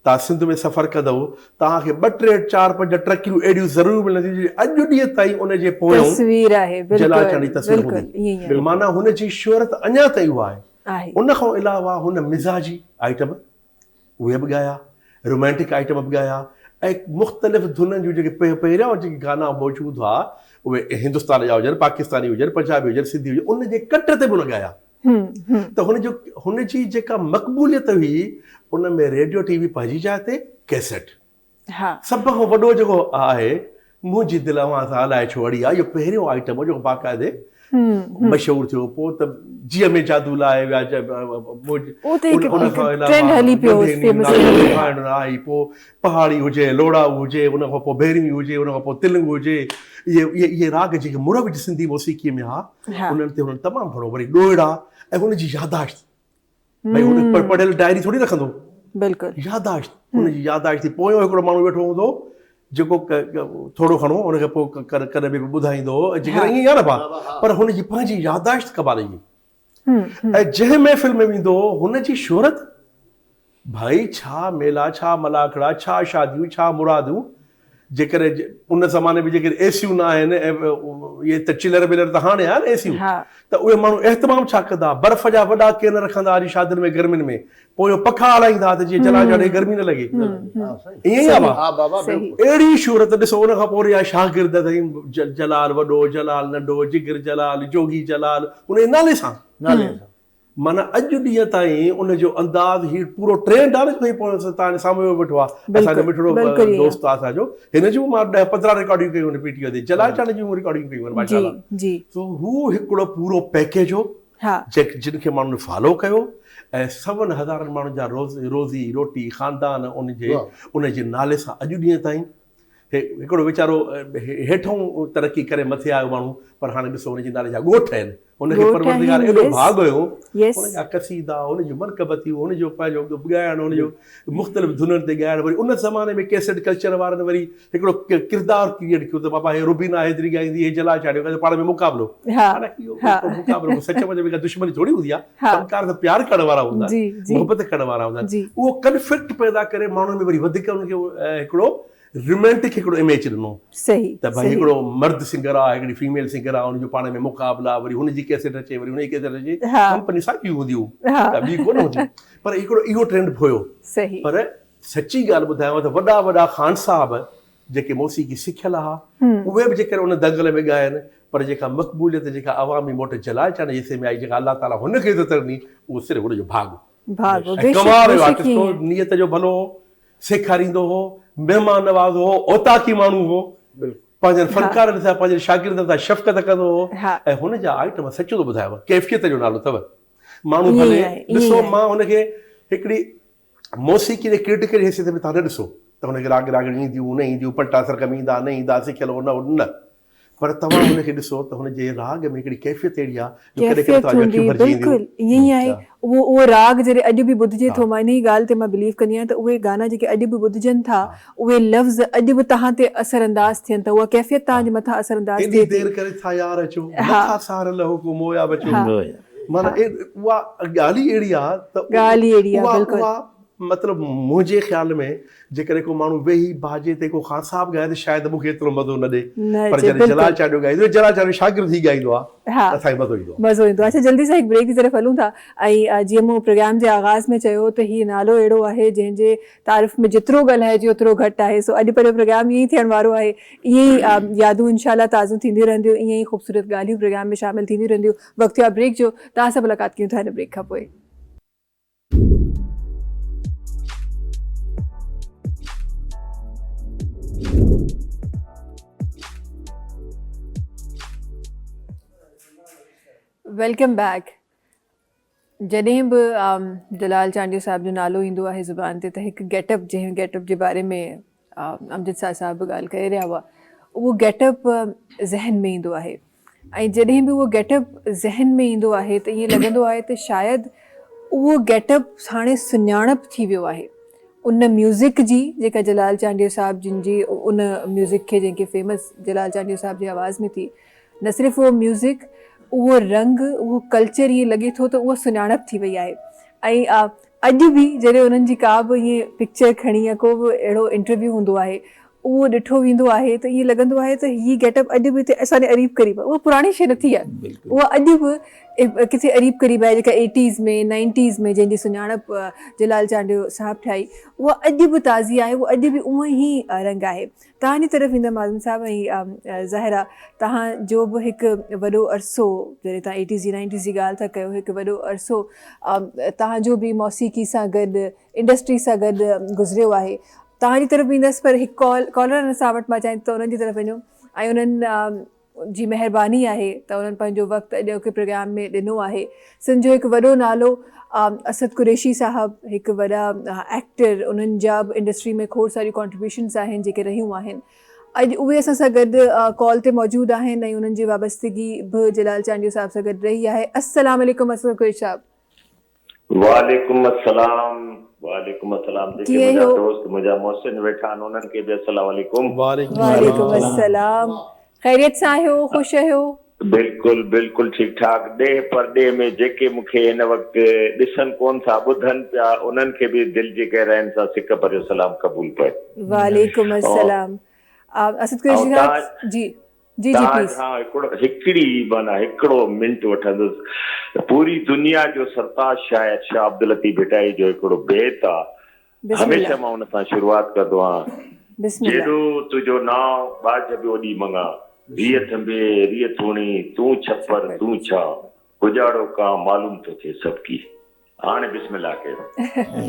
توهان سنڌ ۾ سفر ڪندؤ، توهان کي ٻه ٽي چار پنج ٽرڪيون اهڙيون ضرور ملنديون جيڪي اڄ ڏينهن تائين ان جي پويون تصوير آهي جلال بلڪل چانڊيي جي تصوير بلڪل هوندي. ائين ئي آهي. معنيٰ هن جي شهرت اڃا تائين اها آهي. آهي. ان کان علاوه هن مزاجي آئٽم اهي به ڳايا، رومانٽڪ آئٽم به ڳايا ۽ مختلف ڌنن جون جيڪي پهريان جيڪي گانا موجود هئا اهي هندستان جا هجن، پاڪستاني هجن، پنجابي هجن، سنڌي هجن، ان جي ڪٽ تي به هن ڳايا. ته هن جو هن جي جيڪا مقبوليت هئي ان ۾ ريڊيو ٽي وي پنهنجي جاء تي، ڪيسيٽ سڀ کان وڏو جيڪو آهي منهنجي دل اوهان سان الائي ڇو اڙي آهي اهو پهريون آئٽم هو جيڪو باقاعدي مشهور ٿيو پوء ته جيء ۾ جادو لاهي ويا ان کان علاوه آئي پوء پهاڙي هجي لوڙائو هجي ان کان پوء ڀيروي هجي ان کان پوء تلنگ هجي اهي اهي راڳ جيڪي مروج سنڌي موسيقي ۾ ها انهن تي هنن تمام گهڻو وري ڏوهيڙا ۽ هن جي ياداشت ڀئي هن پڙهيل ڊائري ٿوري رکندو بلڪل ياداشت هن جي ياداشت ٿي پويون هڪڙو ماڻهو ويٺو هوندو جيڪو ٿورو گهڻو هن کي پوء ڪڏهن به ٻڌائيندو هو جيڪڏهن ائين ئي آهي نه ڀا پر هن جي پنهنجي ياداشت ڪمال جي ۽ جنهن محفل ۾ ويندو هو هن جي شهرت ڀائي ڇا ميلا ڇا ملاکڙا ڇا شاديون ڇا مرادون جيڪڏهن ان زماني ۾ جيڪڏهن اي سيون نه آهن ۽ اهي ته چلر ولر ته هاڻي آيا نه اي سيون ته اهي ماڻهو اهتمام ڇا ڪندا برف جا وڏا ڪين رکندا جي شادين ۾ گرمين ۾ پويون پکا هلائيندا ته جيئن جلال جاڙي گرمي نه لڳي ائين ئي آ بابا اهڙي شهرت ڏسو ان کان پوء وري آيا شاگرد سائين جلال وڏو جلال ننڍو جگر جلال جوڳي جلال ان جي نالي سان نالي سان معنيٰ اڄ ڏينهن تائين ان جو انداز هي پورو ٽرينڊ آهي نه جو هي پويان تان سامهون ويٺو آهي اسان جو مٺڙو دوست آهي اسان جو هن جون مان 10 15 رڪارڊيون ڪيون آهن پي ٽي او تي جلال چانڊيي جون رڪارڊيون ڪيون آهن ماشاء الله جي سو هو هڪڙو پورو پيڪيج هو جن کي ماڻهن فالو ڪيو ۽ سون هزارن ماڻهن جا روز روزي روٽي خاندان ان جي ان جي نالي سان اڄ ڏينهن تائين هڪڙو ويچارو هيٺئون ترقي ڪري مٿي آيو ماڻهو پر هاڻي ڏسو هن جي نالي جا ڳوٺ آهن هن کي پروردگار ايڏو ڀاڳ هيو هن جا قصيدا هن جون منقبتيون هن جو پنهنجو ڳائڻ هن جو مختلف ڌنن تي ڳائڻ وري ان زماني ۾ ڪيسٽ ڪلچر وارن وري هڪڙو ڪردار ڪريئيٽ ڪيو ته بابا هي روبينا حيدري ڳائيندي هي جلال چانڊيو ڳائيندو پاڻ ۾ مقابلو حالانڪه اهو مقابلو سچ مچ ۾ ڪا دشمني ٿوري هوندي آهي فنڪار ته پيار ڪرڻ وارا هوندا آهن محبت ڪرڻ وارا هوندا آهن اهو ڪنفلڪٽ پيدا ڪري ماڻهن ۾ وري وڌيڪ انهن کي هڪڙو رومانٽڪ هڪڙو اميج ڏنو صحيح ته ڀائي هڪڙو مرد سنگر آ هڪڙي فيميل سنگر آ ان جو پاڻ ۾ مقابلا وري هن جي ڪيسٽ اچي وري هن جي ڪيسٽ اچي ڪمپني ساڳيون هونديون ڪا ٻي ڪونه هوندي پر هڪڙو اهو ٽرينڊ به هيو صحيح پر سچي ڳالهه ٻڌايانو ته وڏا وڏا خان صاحب جيڪي موسيقي سکيل ها اهي به جيڪر ان دنگل ۾ ڳائن پر جيڪا مقبوليت جيڪا عوامي موٽ جلال چانڊيي جي حصي ۾ آئي جيڪا الله تعالي هن کي عزت ڏني اهو صرف هن جو ڀاڳ ڀاڳ ۽ ڪمال جو آرٽسٽ هو نيت جو ڀلو هو سيکاريندو هو مهمان نواز هو اوطاقي ماڻهو هو پنهنجن فنڪارن سان پنهنجن شاگردن سان شفقت ڪندو هو ۽ هن جا آئٽم سچ ٿو ٻڌايانو ڪيفيت جو نالو اٿو ماڻهو ڀلي ڏسو مان هن کي هڪڙي موسيقي جي ڪرٽڪ جي حيثيت ۾ توهان نه ڏسو ته هن کي راڳ راڳڻي اينديون نه اينديون، پلٽا سرگم ايندا نه ايندا، سکيل هو نه هو نه پر توهان هن کي ڏسو ته هن جي راڳ ۾ هڪڙي ڪيفيت اهڙي آهي جو ڪڏهن ڪڏهن ڪيفيت توهان جون هوندي اکيون ڀرجي اينديون. بلڪل ائين ئي آهي اهو اهو راڳ جڏهن اڄ به ٻڌجي ٿو مان انهي ڳالهه تي مان بليو ڪندي آهيان ته اهي گانا جيڪي اڄ به ٻڌجن ٿا اهي لفظ اڄ به توهان تي اثر انداز ٿين ٿا اها ڪيفيت توهان جي مٿان اثر انداز ايڏي ٿئي ٿي. دير ڪري ٿا يار اچو نٿا سار لهو ڪو مويا بچو. معنيٰ اها ڳالهه ئي اهڙي آهي ته ڳالهه ئي اهڙي آهي بلڪل. اها مطلب منهنجي خيال ۾ جيڪڏهن ڪو ماڻهو ويهي باجي تي ڪو خان صاحب ڳائي ته شايد مون کي ايترو مزو نه ڏي پر جڏهن جلال چانڊيو ڳائيندو جلال چانڊيو شاگرد هي ڳائيندو آهي ته اسان کي مزو ايندو آهي. مزو ايندو آهي. اڇا جلدي سان هڪ بريڪ جي طرف هلون ٿا ۽ جيئن مون پروگرام جي آغاز ۾ چيو ته هي نالو اهڙو آهي جنهن جي تعارف ۾ جيترو ڳالهائجي اوترو گهٽ آهي سو اڄ پنهنجو پروگرام ائين ئي ٿيڻ وارو آهي ائين ئي يادون انشاء الله تازون ٿينديون رهنديون ائين ئي خوبصورت ڳالهيون پروگرام ۾ شامل ٿينديون رهنديون وقت ٿيو آهي بريڪ جو، توهان سان ملاقات ڪيون ٿا هن بريڪ کان پوء. Welcome back جڏهن به جلال چانڊيو صاحب جو نالو ايندو آهي زبان تي ته هڪ گيٽ اپ جنهن گيٽ اپ جي باري ۾ امجد شاهه صاحب به ڳالهه ڪري رهيا هئا اهو گيٽ اپ ذهن ۾ ايندو آهي ۽ جڏهن به اهو گيٽ اپ ذهن ۾ ايندو آهي ته ائين لڳندو آهي ته شايد اهو گيٽ اپ هاڻي سڃاڻپ ٿي ويو آهي ان ميوزڪ جي جيڪا جلال چانڊيو صاحب جن جي ان ميوزڪ کي جنهن کي فيمس جلال چانڊيو صاحب جي آواز ۾ ٿي نه صرف اهو ميوزڪ اهو رنگ اهو ڪلچر ائين لڳي ٿو ته اها سڃاڻپ ٿي وئي آهي ۽ اڄ به جڏهن انهن جي ڪا به ائين پڪچر کڻي يا ڪو به اهڙو انٽرويو هوندو آهي اهو ڏٺو ويندو آهي ته ائين لڳندو آهي ته هي گيٽ اپ اڄ به هتي اسان جي عريب قريب آهي اها پراڻي شيء نه ٿي آهي اها اڄ به ڪٿي عريب قريب آهي جيڪا ايٽيز ۾ نائنٽيز ۾ جنهن جي سڃاڻپ جلال چانڊيو صاحب ٺاهي اها اڄ به تازي آهي اها اڄ به اونئن ئي رنگ آهي توهان جي طرف ايندم اعظم صاحب ۽ ظاهر آهي توهان جو به هڪ وڏو عرصو جڏهن توهان ايٽيز جي نائنٽيز جي ڳالهه ٿا ڪيو هڪ وڏو عرصو توهان جو به موسيقي سان گڏ انڊسٽري سان گڏ گذريو آهي توهان جي طرف به ايندس پر هڪ ڪال ڪالر اسان وٽ مان چاهيان ٿي ته انهن جي طرف وڃون ۽ انهن جي مهرباني آهي ته انهن پنهنجو وقت اڄوڪي پروگرام ۾ ڏنو آهي. سنڌ جو هڪ وڏو نالو اسد قريشي صاحب هڪ وڏا ايڪٽر انهن جا به انڊسٽري ۾ کوڙ ساريون ڪانٽريبيوشنس آهن جيڪي رهيون آهن اڄ اهي اسان سان گڏ ڪال تي موجود آهن ۽ انهن جي وابستگي به جلال چانڊيو صاحب سان گڏ رهي آهي السلام عليڪم اسد قريشي صاحب. وعليڪم السلام وعليڪم السلام جيڪي منهنجا دوست منهنجا محسن ويٺا آهن انهن کي به السلام عليڪم. وعليڪم السلام خيريت سان آهيو خوش آهيو. بلڪل بلڪل ٺيڪ ٺاڪ ڏيهه پرڏيهه ۾ جيڪي مون کي هن وقت ڏسن ڪون ٿا ٻڌن پيا انهن کي به دل جي گهراين سان سڪ ڀريو سلام قبول پئي. وعليڪم السلام اسد قريشي صاحب جي. جي جي تاج پليز. ها هڪڙو هڪڙي معنيٰ هڪڙو منٽ وٺندس پوري دنيا جو سرتاج شاعر شاهه عبداللطيف ڀٽائي جو هڪڙو بيت آ بسم هميشه الله مان ان سان شروعات ڪندو آهيان بسم الله. جيڏو تنهنجو نانء ٻاجهه به اوڏي مڱان ريء ٿنڀي ريء ٿوڻي تون ڇپر ڇپر تون تون ڇانء اجاڙو ڪان معلوم ٿو ٿئي سڀڪي. هاڻي بسم الله ڪيو.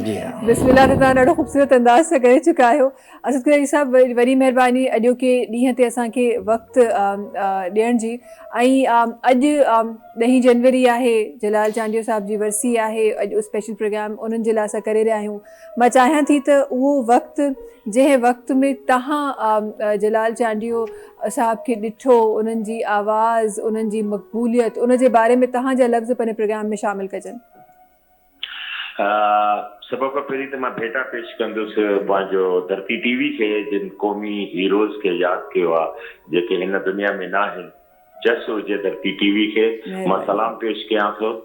جي ها. بسم الله ته توهان ڏاڍو خوبصورت انداز سان ڪري چڪا آهيو. اسد قريشي صاحب وري مهرباني اڄوڪي ڏينهن تي اسان کي وقت ڏيڻ جي ۽ اڄ ڏهين جنوري آهي جلال چانڊيو صاحب جي ورسي آهي اڄ اسپيشل پروگرام انهن جي لاء اسان ڪري رهيا آهيون مان چاهيان ٿي ته اهو وقت جنهن وقت ۾ توهان جلال چانڊيو صاحب کي ڏٺو انهن جي آواز انهن جي مقبوليت ان جي باري ۾ توهان جا لفظ پنهنجي پروگرام ۾ شامل ڪجن. سڀ کان پهرين ته مان ڀيٽا پيش ڪندس پنهنجو ڌرتي ٽي وي کي جن قومي هيروز کي ياد ڪيو آ جيڪي هن دنيا ۾ ناهن جس هجي ڌرتي ٽي وي کي مان سلام پيش ڪيان ٿو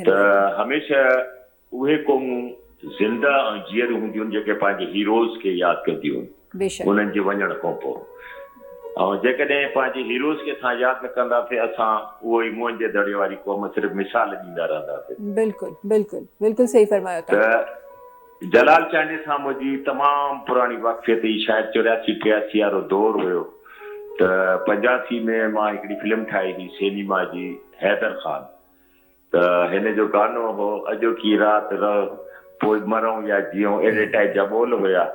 ته هميشه اهي قومون زنده ۽ جيئريون هونديون آهن جيڪي پنهنجي هيروز کي ياد ڪنديون آهن انهن جي وڃڻ کان پوء ۽ جيڪڏهن پنهنجي هيروز کي اسان ياد نه ڪنداسين اسان اهو ئي موهن جي دڙي واري قوم صرف مثال ڏيندا رهنداسين. بلڪل بلڪل بلڪل صحيح فرمايو ته جلال چانڊيي سان منهنجي تمام پراڻي واقفيت هئي شايد چورياسي ٽياسي وارو دور هيو ته پنجاسي ۾ مان هڪڙي فلم ٺاهي هئي سينيما جي حيدر خان ته هن جو گانو هو اڄوڪي رات رهه پوء مرون يا جيئون اهڙي ٽائيپ جا ٻول هيا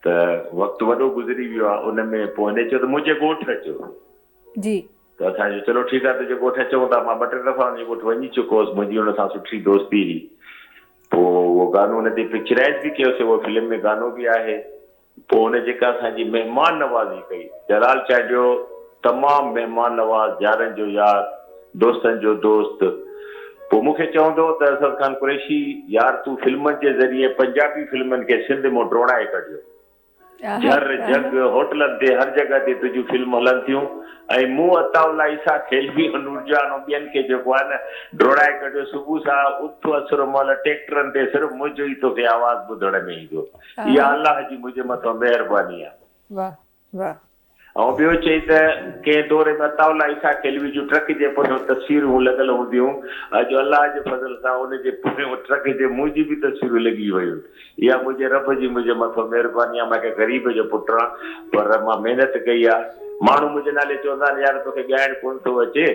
ته وقت وڏو گذري ويو آهي ان ۾ پوء هن چيو ته منهنجي ڳوٺ اچو. جي. ته اسان چيو چلو ٺيڪ آهي تنهنجي ڳوٺ اچون ٿا مان ٻه ٽي دفعا هن جي ڳوٺ وڃي چڪو هوس منهنجي هن سان سٺي دوستي هئي پوء اهو گانو هن تي پڪچرائيز به ڪيوسي اهو فلم ۾ گانو به آهي پوء هن جيڪا اسان جي مهمان نوازي ڪئي. جلال چانڊيو تمام مهمان نواز، يارن جو يار، دوستن جو دوست. پوء مون کي چوندو هو ته اسد خان قريشي يار تون فلمن جي ذريعي پنجابي فلمن کي سنڌ مان ڊوڙائي ڪڍيو. جھر جھڳ، هوٽلن تي هر جڳهه تي تنهنجون فلمون هلن ٿيون ۽ مون عطاء الله عيسيٰ خيلوي ۽ نورجهان ۽ ٻين کي جيڪو آهي نه ڊوڙائي ڪڍيو. صبح سان اٿ اسر مهل ٽيڪٽرن تي صرف منهنجو ئي توکي آواز ٻڌڻ ۾ ايندو. اها الله جي منهنجي مٿان مهرباني آهي. واه واه. ۽ ٻيو چئي ته ڪنهن دور ۾ عطاء الله عيسيٰ خيلوي جون ٽرڪ جي پويان تصويرون لڳل هونديون اڄ الله جي فضل سان ان جي پويان ٽرڪ جي منهنجي به تصويرون لڳي ويون اها منهنجي رب جي منهنجي مٿان مهرباني آهي مان هڪ غريب جو پٽ آهيان پر مان محنت ڪئي آهي ماڻهو منهنجي نالي چوندا آهن يار توکي ڳائڻ ڪونه ٿو اچي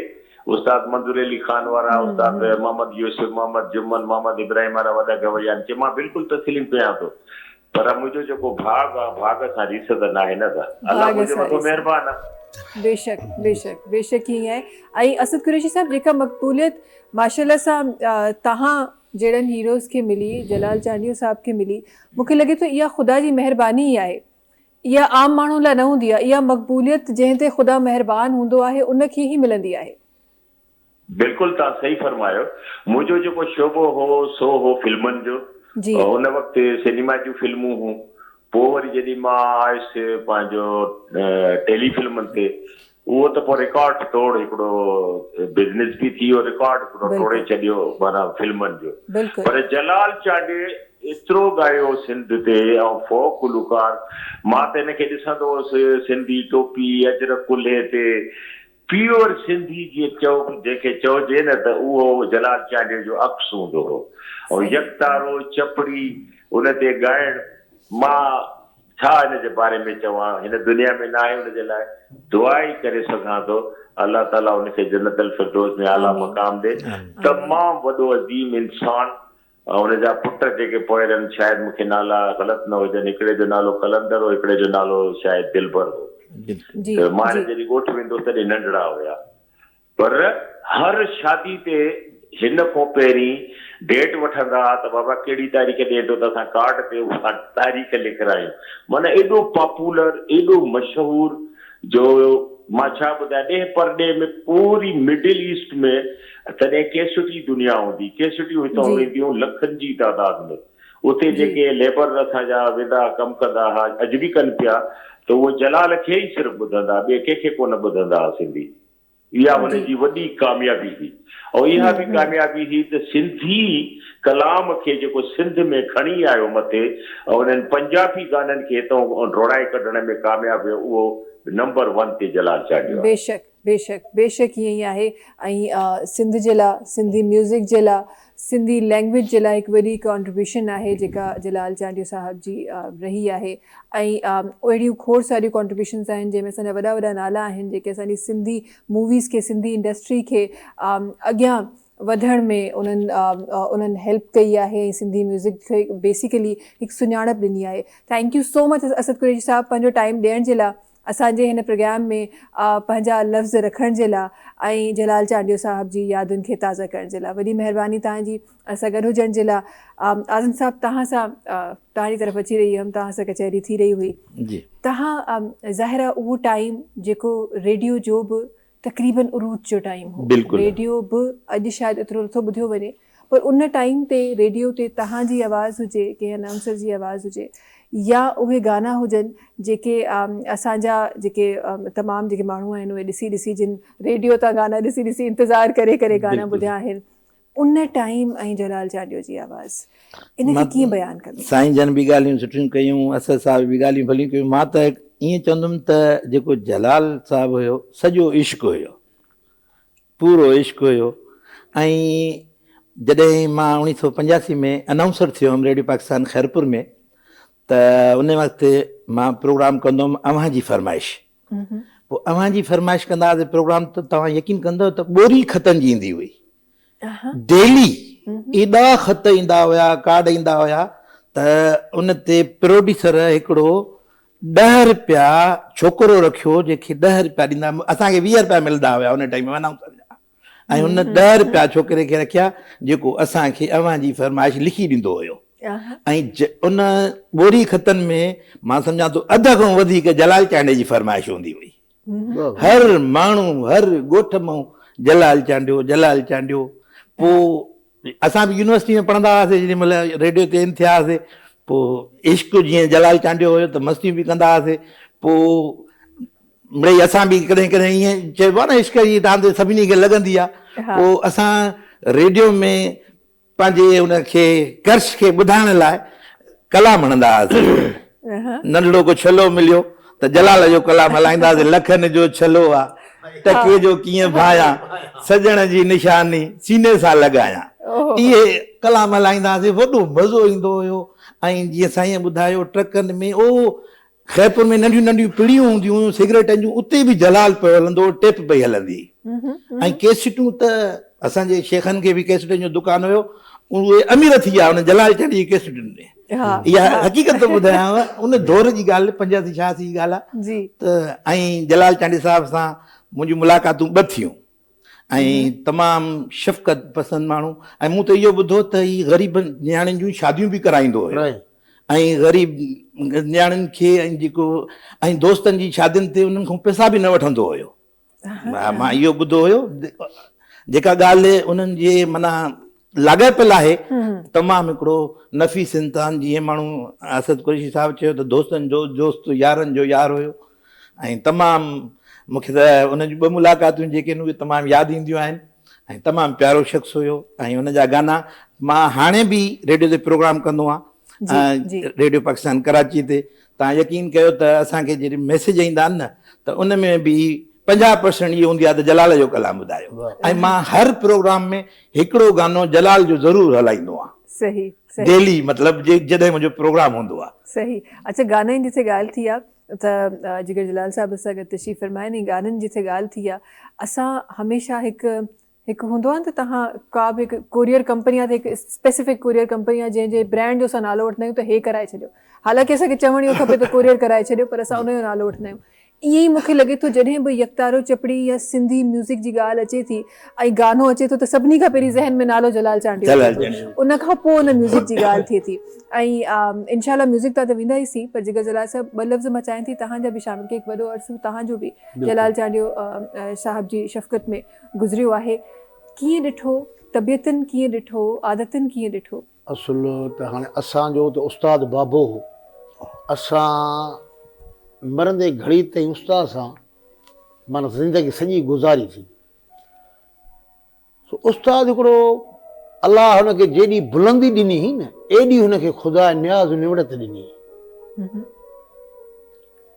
استاد منظور علي خان وارا، استاد محمد يوسف، محمد جمن، محمد ابراهيم وارا وڏا گويا آهن. چي مان بلڪل تسليم ڪيان ٿو پر منهنجو جيڪو ڀاڳ آ ڀاڳ سان ريس ته ناهي نه ته الله ڀاڳ منهنجي سان مٿو ريس. مهربان آ. بيشڪ بيشڪ بيشڪ ائين آهي ۽ اسد قريشي صاحب جيڪا مقبوليت ماشاءالله سان توهان جهڙن هيروز کي ملي جلال چانڊيو صاحب کي ملي مونکي لڳي ٿو اها خدا جي مهرباني ئي آهي اها عام ماڻهن لاء نه هوندي آهي، اها مقبوليت جنهن تي خدا مهربان هوندو آهي ان کي ئي ملندي آهي. بلڪل توهان صحيح فرمايو. منهنجو جيڪو شعبو هو سو هو فلمن جو. جي. ان وقت سئنيما جون فلمون هون. پوء وري جڏهن مان آيس پنهنجو ٽيلي فلمن تي اهو ته پوء رڪارڊ ٽوڙ هڪڙو بزنس به ٿي ويو رڪارڊ هڪڙو ٽوڙي ڇڏيو معنيٰ فلمن جو پر جلال چانڊيي ايترو ڳايو سنڌ تي ۽ فوڪ گلوڪار مان ته هن کي ڏسندو هوس سنڌي ٽوپي اجرڪ ڪلهي تي پيور سنڌي جيئن چئو جنهن کي چئجي نه ته اهو جلال چانڊيي جو عڪس هوندو هو ۽ يڪتارو چپڙي ان تي ڳائڻ مان ڇا هن جي باري ۾ چوان، هن دنيا ۾ ناهي ان جي لاء دعا ئي ڪري سگهان ٿو، الله تعالي ان کي جنت الفردوس ۾ اعليٰ مقام ڏي، تمام وڏو عظيم انسان ۽ ان جا پٽ جيڪي پوئرن شايد مون کي نالا غلط نه هجن هڪڙي جو نالو قلندر هو هڪڙي جو نالو شايد دلبر هو ته مان هن جڏهن ڳوٺ ويندو هوس تڏهن ننڍڙا هيا. پر هر شادي تي هن کان پهرين ڊيٽ وٺندا ها ته بابا ڪهڙي تاريخ ڏئين ٿو ته اسان ڪارڊ تي اها تاريخ لکرايون. معنيٰ ايڏو پاپولر، ايڏو مشهور جو مان ڇا ٻڌايان ڏيهه پرڏيهه ۾ پوري مڊل ايسٽ ۾ تڏهن ڪيسٽ ئي دنيا هوندي، ڪيسٽيون هتان وينديون لکن جي تعداد ۾. اتي جيڪي ليبر اسان جا ويندا ڪم ڪندا ها اڄ به ڪن پيا ته اهي جلال کي ئي صرف ٻڌندا ٻئي ڪنهن کي ڪونه ٻڌندا ها سنڌي. اها هن جي وڏي ڪاميابي هئي ۽ اها به ڪاميابي هئي ته سنڌي ڪلام کي جيڪو سنڌ ۾ کڻي آيو مٿي ۽ انهن پنجابي گانن کي هتئون ڊوڙائي ڪڍڻ ۾ ڪامياب ويو اهو نمبر ون تي جلال چانڊيو آهي. بيشڪ بيشڪ بيشڪ ائين ئي آهي ۽ سنڌ جي لا سنڌي ميوزڪ جي لا سنڌي لينگويج جي لاء هڪ وڏي ڪانٽريبيوشن آهي جيڪا جلال چانڊيو صاحب جي رهي آهي ۽ اهڙيون کوڙ ساريون ڪانٽريبيوشنز آهن جنهن ۾ اسان جا وڏا وڏا نالا آهن جيڪي اسان جي سنڌي موويز کي سنڌي انڊسٽري کي اڳيان وڌڻ ۾ انهن انهن هيلپ ڪئي آهي ۽ سنڌي ميوزڪ کي بيسيڪلي هڪ سڃاڻپ ڏني آهي thank you so much Asad Qureshi صاحب پنهنجو ٽائيم ڏيڻ جي لاء اسان جي هن پروگرام ۾ پنهنجا لفظ رکڻ جي لا ۽ جلال چانڊيو صاحب جي يادن کي تازه ڪرڻ جي لا وڏي مهرباني توهان جي اسان سان گڏ هجڻ جي لا اعظم صاحب توهان سان توهان جي طرف اچي رهي هيم توهان سان ڪچهري ٿي رهي هئي جي توهان ظاهر آهي اهو ٽائيم جيڪو ريڊيو جو به تقريبن عروج جو ٽائيم هو بلڪل ريڊيو به اڄ شايد ايترو نٿو ٻڌيو وڃي پر ان ٽائيم تي ريڊيو تي توهان جي آواز هجي ڪنهن انائونسر جي آواز هجي يا اهي گانا هجن جيڪي اسان جا جيڪي تمام جيڪي ماڻهو آهن اهي ڏسي ڏسي جن ريڊيو تان گانا ڏسي ڏسي انتظار ڪري ڪري گانا ٻڌيا آهن ان ٽائيم ۽ جلال چانڊيو جي آواز ان کي ڪيئن بيان ڪندين؟ سائين جن به ڳالهيون سٺيون ڪيون اسد صاحب به ڳالهيون ڀليون ڪيون مان ته ائين چوندم ته جيڪو جلال صاحب هيو سڄو عشق هيو پورو عشق هيو ۽ جڏهن مان اوڻيهه سو 85 ۾ انائونسر ٿيو هيم ريڊيو پاڪستان خيرپور ۾ ته ان وقت مان پروگرام ڪندو هيم اوهان جي فرمائش پوء اوهان جي فرمائش ڪندا هئاسين پروگرام ته توهان يقين ڪندو ته ٻوري خطن جي ايندي هئي ڊيلي ايڏا خط ايندا هيا ڪارڊ ايندا هيا ته ان تي پروڊيوسر هڪڙو ڏهه روپيا ڇوڪرو رکيو جنهن کي ڏهه روپيا ڏيندا اسان کي ويهه روپيا ملندا هيا ان ٽائيم ۾ انائونسر جا ۽ هن ڏهه رپيا ڇوڪري کي رکيا جيڪو اسان کي اوهان جي فرمائش لکي ڏيندو هيو ۽ ان ٻوري خطن ۾ مان سمجهان ٿو اڌ کان وڌيڪ جلال چانڊيي جي فرمائش هوندي هئي. هر ماڻهو هر ڳوٺ مان جلال چانڊيو جلال چانڊيو. پوء اسان به يونيورسٽي ۾ پڙهندا هئاسين جيڏي مهل ريڊيو تي ان ٿيا هئاسين پوء عشق جيئن جلال چانڊيو هيو ته مستيون به ڪندا هئاسين پوء مڙئي اسان به ڪڏهن ڪڏهن ائين چئبو آهي نه عشق جي راند سڀني کي لڳندي آهي پوء اسان ريڊيو ۾ پنهنجي ان کي ڪرش کي ٻڌائڻ لاء ڪلام هڻندا هئاسين ننڍڙو ڪو ڇلو مليو ته جلال جو ڪلام هلائيندا هئاسين لکن جو ڇلو آ ٽڪي جو ڪيئن ڀايان سڄڻ جي نشاني سيني سان لڳايان اهي ڪلام هلائيندا هئاسين وڏو مزو ايندو هيو ۽ جيئن سائين ٻڌايو ٽرڪن ۾ او خيرپور ۾ ننڍيون ننڍيون پڙيون هونديون هيون سگريٽن جون اتي به جلال پيو هلندو هو ٽيپ پئي هلندي هئي ۽ ڪيسٽون ته اسان جي شيخن کي به ڪيسٽن جو دڪان هيو اهي امير ٿي ويا ان جلال چانڊيي جي ڪيسٽن ۾ اها حقيقت ٿو ٻڌايانو ان دور جي ڳالهه 85 86 جي ڳالهه آهي ته ۽ جلال چانڊيي صاحب سان منهنجون ملاقاتون ٻه ٿيون ۽ تمام شفقت پسند ماڻهو ۽ مون ته اهو ٻڌو ته هي غريب نياڻين جون شاديون به ڪرائيندو هيو ۽ غريب نياڻين کي ۽ جيڪو ۽ دوستن جي شادين تي انهن کان پئسا به نه وٺندو هيو مان اهو ٻڌو هيو جيڪا ڳالهه انهن جي معنيٰ لاڳاپيل آهي تمام هڪڙو نفيس انسان جيئن ماڻهو اسد قريشي صاحب چيو ته دوستن جو دوست يارن جو يار هيو ۽ تمام مون کي ته ان جون ٻه ملاقاتون جيڪي آهن اهي تمام ياد اينديون آهن ۽ تمام پيارو شخص هيو ۽ ان جا گانا مان هاڻي به ريڊيو تي پروگرام ڪندو آهيان ريڊيو پاڪستان ڪراچي تي تان يقين ڪيو ته اسان کي جڏهن ميسيج ايندا آهن نه ته ان ۾ به 50 پرسنٽ اهو هوندي آهي ته جلال جو ڪلام ٻڌايو ۽ مان هر پروگرام ۾ هڪڙو گانو جلال جو ضرور هلائيندو آهيان صحيح صحيح ڊيلي مطلب جڏهن منهنجو پروگرام هوندو آهي. صحيح اڇا گانن جي جتي ڳالهه ٿي آهي ته جگر جلال صاحب اسان گڏ تشريف فرمائن ۽ گانن جي جتي ڳالهه ٿي آهي اسان هميشه هڪ هڪ هوندو آهي نه ته توهان ڪا به هڪ ڪوريئر ڪمپني آهي ته هڪ اسپيسفڪ ڪوريئر ڪمپني آهي جنهن جي برانڊ جو اسان نالو وٺندا آهيون ته هي ڪرائي ڇڏيو حالانڪه اسان کي چوڻ اهو کپي ته ڪوريئر ڪرائي ڇڏيو پر اسان ان جو نالو وٺندا آهيون ائين ئي مون کي لڳي ٿو جڏهن به يڪتارو چپڙي يا سنڌي ميوزڪ جي ڳالهه اچي ٿي ۽ گانو اچي ٿو ته سڀني کان پهرين ذهن ۾ نالو جلال چانڊيو اچي ٿو ان کان پوء ان ميوزڪ جي ڳالهه ٿئي ٿي ۽ انشاء الله ميوزڪ تان ته ويندا ئي سين پر جگر جلال صاحب ٻه لفظ مان چاهيان ٿي توهان جا به شامل ڪي هڪ وڏو عرصو توهان جو به جلال چانڊيو صاحب جي شفقت ۾ گذريو آهي ڪيئن ڏٺو طبيعتن ڪيئن ڏٺو عادتن ڪيئن ڏٺو. اصل ته هاڻي اسان جو ته استاد بابو هو. اسان مرندي گهڙي تائين استاد سان معنيٰ زندگي سڄي گذاري ٿي. سو استاد هڪڙو الله هن کي جيڏي بلندي ڏني هئي نه ايڏي هن کي خدا نياز نوڙت ڏني هئي.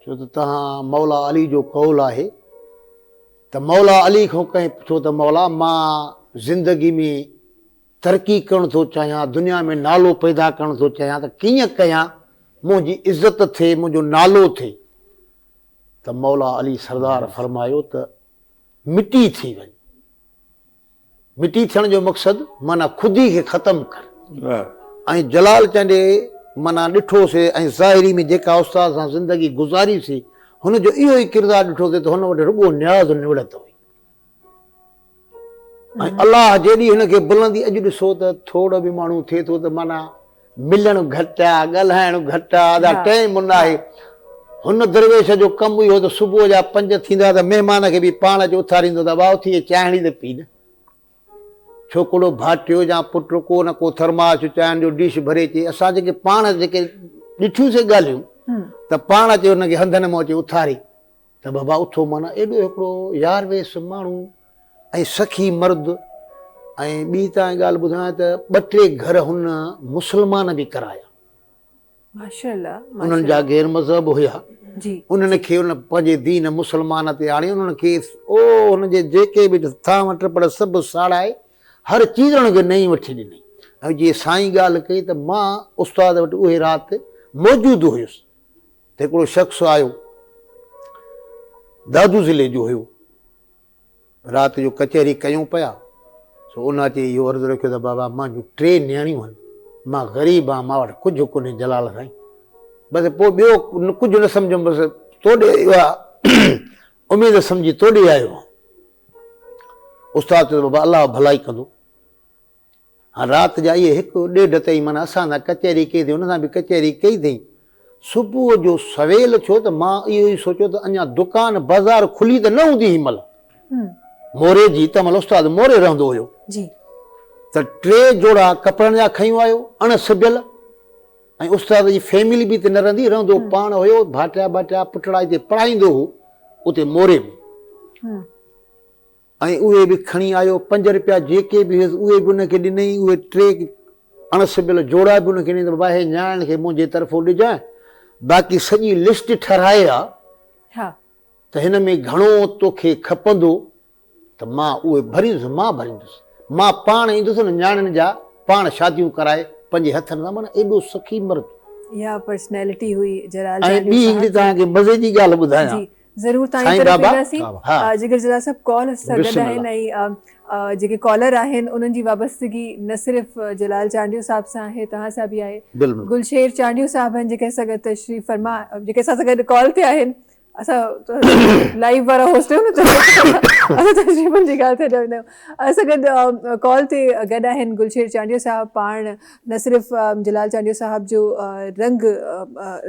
ڇو ته تهان مولا علي جو قول آهي ته مولا علي کان ڪنهن پڇيو ته مولا مان زندگي ۾ ترقي ڪرڻ ٿو چاهيان، دنيا ۾ نالو پيدا ڪرڻ ٿو چاهيان ته ڪيئن ڪيان، منهنجي عزت ٿئي، منهنجو نالو ٿئي. ته مولا علي سردار فرمايو ته مٽي ٿي وڃ. مٽي ٿيڻ جو مقصد معنيٰ خودي کي ختم ڪر. ۽ جلال چانڊيي معنيٰ ڏٺو سي ۽ ظاهري ۾ جيڪا استاد سان زندگي گذاري سي، هن جو اهو ئي ڪردار ڏٺو سي ته هن وٽ رڳو نياز نوڙت هئي. ۽ الله جيڏي هن کي بلندي اڄ ڏسو ته ٿوڙ به ماڻهو ٿئي ٿو ته معنيٰ ملڻ گهٽ آ ڳالهائڻ گهٽ آ ادا ٽائيم نه آهي هن درويش جو ڪم اهو ته صبح جا 5 ٿيندا ته مهمان کي به پاڻ اچي اٿاريندو ته ڀاء اٿي چانهڙي ته پي نه ڇوڪرو ڀاٽيو يا پٽ ڪو نه ڪو ٿرماش چانهن جو ڊش ڀري اچي اسان جيڪي پاڻ جيڪي ڏٺيون سي ڳالهيون ته پاڻ اچي هن کي هنڌن مان اچي اٿاري ته بابا اٿو معنيٰ ايڏو هڪڙو يار ويس ماڻهو ۽ سخي مرد ۽ ٻي تان ڳالهه ٻڌايان ته ٻه ٽي گهر هن مسلمان به ڪرايا. ماشاءالله انهن جا غير مذهب هيا انهن کي ان پنهنجي دين مسلمان تي آڻي انهن کي او هن جي جيڪي به ٿانو ٽپڙ سڀ ساڙائي هر چيز انهن کي نئين وٺي ڏني ۽ جي سائين ڳالهه ڪئي ته مان استاد وٽ اهي رات موجود هيس ته هڪڙو شخص آيو، دادو ضلعي جو هيو، رات جو ڪچهري ڪيون پيا، سو ان اچي اهو عرض رکيو ته بابا مانجون ٽي نياڻيون آهن، مان غريب آهيان، مان وٽ ڪجهه ڪونهي جلال سائين، بس پوء ٻيو ڪجهه نه سمجهيم، بس توڏي اها اميد سمجهي توڏي آيو آهيان. استاد چيو ته بابا الله ڀلائي ڪندو. هاڻ رات جا اهي هڪ ڏيڍ تائين معنيٰ اسان سان ڪچهري ڪئي اٿئي، هن سان به ڪچهري ڪئي اٿئي. صبح جو سويل ٿيو ته مان اهو ئي سوچيو ته اڃا دڪان بازار کلي ته نه هوندي هن مهل. موري جي تنهن مهل استاد موري رهندو هيو. ته ٽي جوڙا ڪپڙن جا کنيون آيو، اڻ سبيل ۽ استاد جي فيملي به اتي نه رهندي، رهندو پاڻ هيو، ڀاٽيا ٻاٽيا پٽڙا اتي پڙهائيندو هو اتي موري ۾. ۽ اهي به کڻي آيو، پنج رپيا جيڪي به هيس اهي به ان کي ڏنائين، اهي ٽي اڻ سبيل جوڙا به ان کي ڏنائين ته بابا هي نياڻين کي منهنجي طرفون ڏجانء، باقي سڄي لسٽ ٺهرائي آ ته هن ۾ گهڻو توکي کپندو ته مان اهي ڀريندس، مان ڀريندس، مان پاڻ ايندس انهن نياڻين جا پاڻ شاديون ڪرائي پنهنجي هٿن سان، معنيٰ ايڏو سخي مرد. اها پرسنالٽي هئي جلال ۽ چانڊيو ٻي هڪڙي صاحب جي. توهان کي مزي جي ڳالهه ٻڌايان. جي ضرور تان جي طرف اينداسين جگر جلال صاحب ڪال سان گڏ آهن ۽ جيڪي ڪالر آهن انهن جي وابستگي نه صرف جلال چانڊيو صاحب سان آهي توهان سان به آهي گلشير چانڊيو صاحب آهن جيڪي اسان گڏ تشريف فرما جيڪي اسان سان گڏ ڪال تي آهن اسان لائيو وارا هوسٽ آهيون نه اسان تشريفن جي ڳالهه تي هليا ويندا آهيون اسان گڏ ڪال تي گڏ آهن گلشير چانڊيو صاحب پاڻ نه صرف جلال چانڊيو صاحب جو رنگ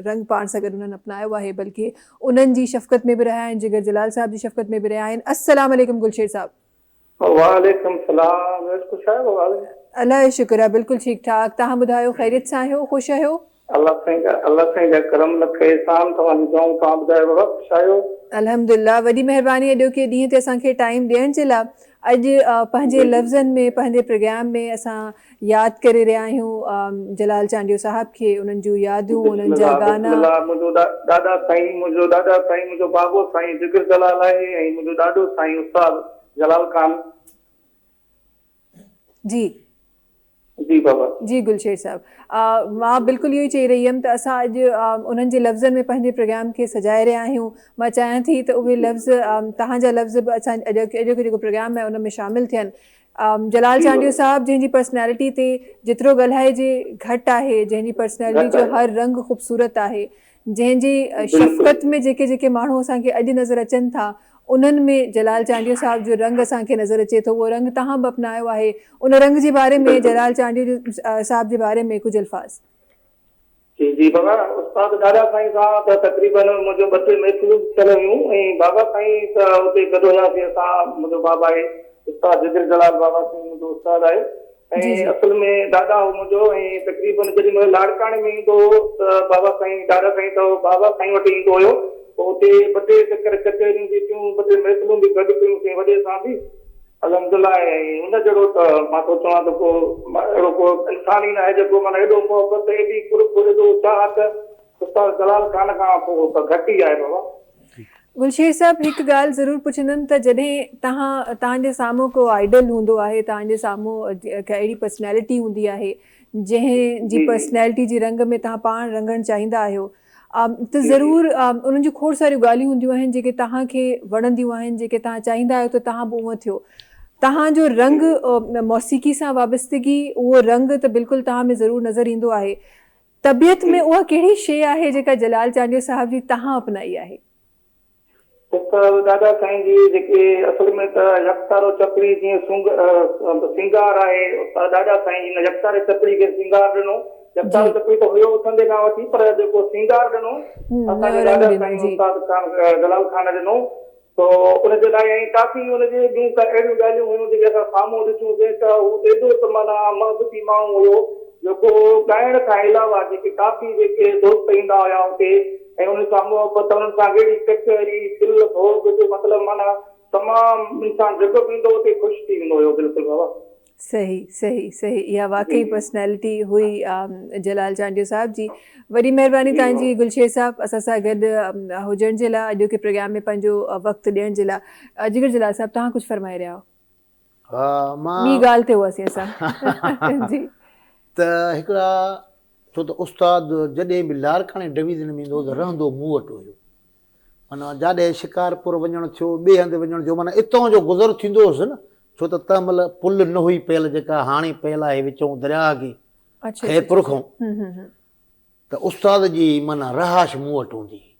رنگ پاڻ سان گڏ انهن اپنايو آهي بلڪه انهن جي شفقت ۾ به رهيا آهن جگر جلال صاحب جي شفقت ۾ به رهيا آهن السلام عليڪم گلشير صاحب. وعليڪم السلام ويس خوش آهيو بابا. الله جو شڪر آهي بلڪل ٺيڪ ٺاڪ توهان ٻڌايو خيريت سان آهيو خوش آهيو. الله سائين جا الله سائين جا ڪرم لک احسان توهان جون دعائون توهان ٻڌايو بابا خوش آهيو. الحمدلله وڏي مهرباني اڄوڪي ڏينهن تي اسان کي ٽائيم ڏيڻ جي لاء اڄ پنهنجي لفظن ۾ پنهنجي پروگرام ۾ اسان ياد ڪري رهيا آهيون جلال چانڊيو صاحب کي انهن جون يادون انهن جا گانا. بسم الله منهنجو ڏاڏا سائين منهنجو ڏاڏا سائين منهنجو بابو سائين جگر جلال آهي ۽ منهنجو ڏاڏو سائين استاد جلال خان. جي. جي بابا. جي گلشير صاحب مان بلڪل اهو ئي چئي رهي هيم ته اسان اڄ انهن جي لفظن ۾ پنهنجي پروگرام کي سجائي رهيا آهيون مان چاهيان ٿي ته اهي لفظ توهان جا لفظ به اسان اڄوڪو جيڪو پروگرام آهي ان ۾ شامل ٿين جلال چانڊيو صاحب جنهن جي پرسنالٽي تي جيترو ڳالهائجي گهٽ آهي جنهن جي پرسنالٽي جو هر رنگ خوبصورت آهي جنهن جي شفقت ۾ جيڪي جيڪي ماڻهو اسان کي اڄ نظر اچن ٿا انهن ۾ جلال چانڊيو صاحب جو رنگ اسان کي نظر اچي ٿو اهو رنگ توهان به اپنايو آهي ان رنگ جي باري ۾ جلال چانڊيو صاحب جي باري ۾ ڪجهه الفاظ. جي جي بابا استاد ڏاڏا سائين سان ته تقريبن منهنجون ٻه ٽي محفلون به ٿيل هيون ۽ بابا سائين ته اتي گڏ هياسين اسان منهنجو بابا آهي استاد جگر جلال بابا سائين منهنجو استاد آهي ۽ اصل ۾ ڏاڏا هو منهنجو ۽ تقريبن جيڏي مهل لاڙڪاڻي ۾ ايندو هو ته بابا سائين ڏاڏا سائين ته بابا سائين وٽ ايندو هيو پوء اتي ٻه ٽي چڪر ڪچهريون به ٿيون ٻه ٽي محفلون به گڏ ڪيون سين وڏي سان به الحمدلله ۽ ان جهڙو ته مان ٿو چوان ته ڪو اهڙو ڪو انسان ئي ناهي جيڪو معنيٰ ايڏو محبت ايڏي قرب ايڏو چاهت استاد جلال خان کان پوء ته گهٽ ئي آهي بابا. گلشير صاحب هڪ ڳالهه ضرور پڇندم ته جڏهن توهان توهان جي سامهون ڪو آئيڊل هوندو آهي توهان جي سامهون ڪا اهڙي پرسنالٽي هوندي آهي جنهن جي پرسنالٽي جي رنگ ۾ توهان پاڻ رنگڻ چاهيندا آهيو ته ضرور انهن جون کوڙ ساريون ڳالهيون هونديون آهن جيڪي توهان کي وڻنديون آهن جيڪي توهان چاهيندا آهيو ته توهان به اونئن ٿيو توهان جو رنگ موسيقي سان وابستگي اهو رنگ ته بلڪل توهان ۾ ضرور نظر ايندو آهي طبيعت ۾ اها ڪهڙي شيء آهي جيڪا جلال چانڊيو صاحب جي تهان اپنائي آهي؟ استاد ڏاڏا سائين جي جيڪي اصل ۾ ته يڪتارو چپڙي جيئن سونگ سينگار آهي استاد ڏاڏا سائين جي ان يڪتاري چپڙي کي سينگار ڏنو يڪتارو چپڙي ته هيو اٿندي کان وٺي پر جيڪو سينگار ڏنو اسان جي ڏاڏا سائين استاد خان جلال خان ڏنو سو ان جي لاء ۽ ڪافي ان جي ٻيون ڪا اهڙيون ڳالهيون هيون جيڪي اسان سامهون ڏٺيون سين ته هو ايڏو ته معنيٰ محبتي ماڻهو هيو جيڪو ڳائڻ کان علاوه جيڪي ڪافي جيڪي دوست ايندا هيا اتي ۽ انهن سان محبت انهن سان اهڙي ڪچهري کل ڀوڳ جو مطلب معنيٰ تمام انسان جيڪو به ايندو هو اتي خوش ٿي ويندو هيو بلڪل بابا. صحيح صحيح صحيح اها واقعي پرسنالٽي هئي جلال چانڊيو صاحب جي وڏي مهرباني توهان جي گلشير صاحب اسان سان گڏ هجڻ جي لاء اڄوڪي پروگرام ۾ پنهنجو وقت ڏيڻ جي لاء جگر جلال صاحب توهان ڪجهه فرمائي رهيا هو ها مان ٻي ڳالهه تي هئاسين اسان جي ته هڪڙا ڇو ته استاد جڏهن به لاڙڪاڻي ڊويزن ۾ ايندو هو ته رهندو مون وٽ هيو معنيٰ جاڏي شڪارپور وڃڻ ٿيو، ٻئي هنڌ وڃڻ ٿيو، معنيٰ اتان جو گذر ٿيندو هوس نه، ڇو ته تنهن مهل پل نه هئي پيل جيڪا هاڻي پيل آهي وچئون درياهه کي خيرپور کان، ته استاد جي معنيٰ رهائش مون وٽ هوندي هئي.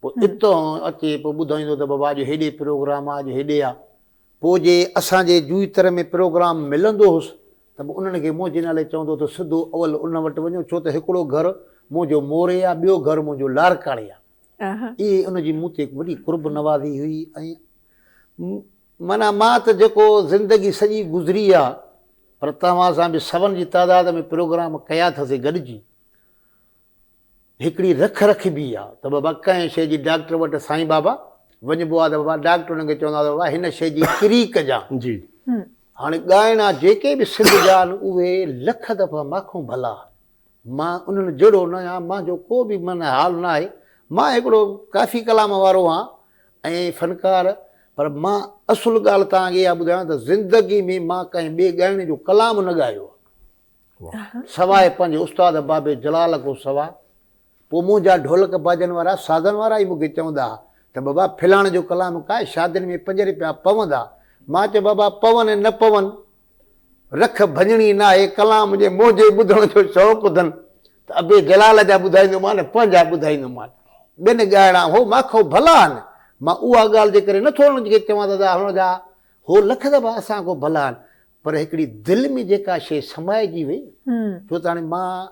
پوء اتان اچي پوء ٻڌائيندو ته بابا اڄ هيڏي پروگرام آ، اڄ هيڏي آ. پوء جي اسان جي جوئي تر ۾ پروگرام ملندو هوس ته به انهن کي منهنجي نالي چوندو ته سڌو اول ان وٽ وڃو، ڇو ته هڪڙو گهر منهنجو موري آ، ٻيو گهر منهنجو لاڙڪاڻي آ. اهي ان جي مون تي وڏي قرب نوازي هئي ۽ معنيٰ مان ته جيڪو زندگي سڄي گذري آ پر توهان سان به سون جي تعداد ۾ پروگرام ڪيا اٿسي گڏجي هڪڙي رک رکبي آ ته بابا ڪنهن شيء جي ڊاڪٽر وٽ سائين بابا وڃبو آ ته بابا ڊاڪٽر انهن کي چوندا ته بابا هن شيء جي ڪري ڪجان جي هاڻي ڳائڻا جيڪي به سنڌ جا آهن اهي لک دفعا ماکون ڀلا آهن مان انهن جهڙو نه آهيان، مانجو ڪو به معنيٰ حال نه آهي، مان هڪڙو ڪافي ڪلام وارو آهيان ۽ فنڪار، پر مان اصل ڳالهه توهان کي اها ٻڌايان ته زندگي ۾ مان ڪنهن ٻئي ڳائڻي جو ڪلام نه ڳايو آهي، سواء پنهنجي استاد بابي جلال کان سواء. پوء منهنجا ڍولڪ باجن وارا، سازن وارا ئي مون کي چوندا ها ته بابا فلاڻي جو ڪلام ڳاء، شادين ۾ پنج رپيا پوندا. مان چيو بابا پون نه پون، رک ڀڃڻي ناهي، ڪلام جي منهنجي ٻڌڻ جو شوق اٿن ته ابي جلال جا ٻڌائيندومان پنهنجا ٻڌائيندومان. ٻين ڳائڻا هو ماکو ڀلا آهن. مان اها ڳالهه جي ڪري نٿو انهن کي چوان ته هن جا هو لک دفعا اسان کان ڀلا آهن پر هڪڙي دل ۾ جيڪا شيء سمائجي وئي نه ڇو ته هاڻي مان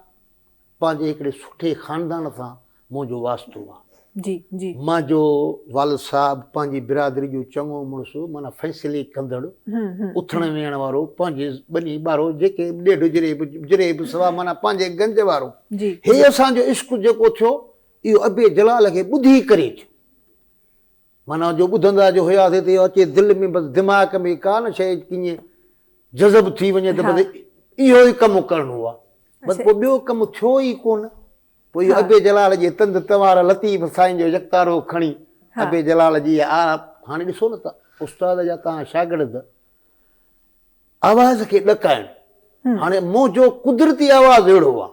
پنهنجي هڪڙي سٺي خاندان سان منهنجو واسطو آ. جي جي. منهنجو والد صاحب پنهنجي برادري جو چڱو مڙس معنيٰ فيصلي ڪندڙ، اٿڻ ويهڻ وارو، پنهنجي ٻني ٻارو جيڪي ڏيڍ جريب جريب سوا معنيٰ پنهنجي گنج وارو. هي اسان جو عشق جيڪو ٿيو اهو ابي جلال کي ٻڌي ڪري ٿيو. معنيٰ جو ٻڌندا جو هياسي ته اهو اچي دل ۾ بس دماغ ۾ ڪا نه شيء ڪيئن جذب ٿي وڃي ته بس اهو ئي ڪم ڪرڻو آ بس پوء ٻيو ڪم ٿيو ئي ڪونه. پوء اهو ابي جلال جي تند تنوار لطيف سائين جو يڪتارو کڻي ابي جلال جي آ هاڻي ڏسو نه ته استاد جا توهان شاگرد آواز کي ڏڪائڻ هاڻي منهنجو قدرتي آواز اهڙو آ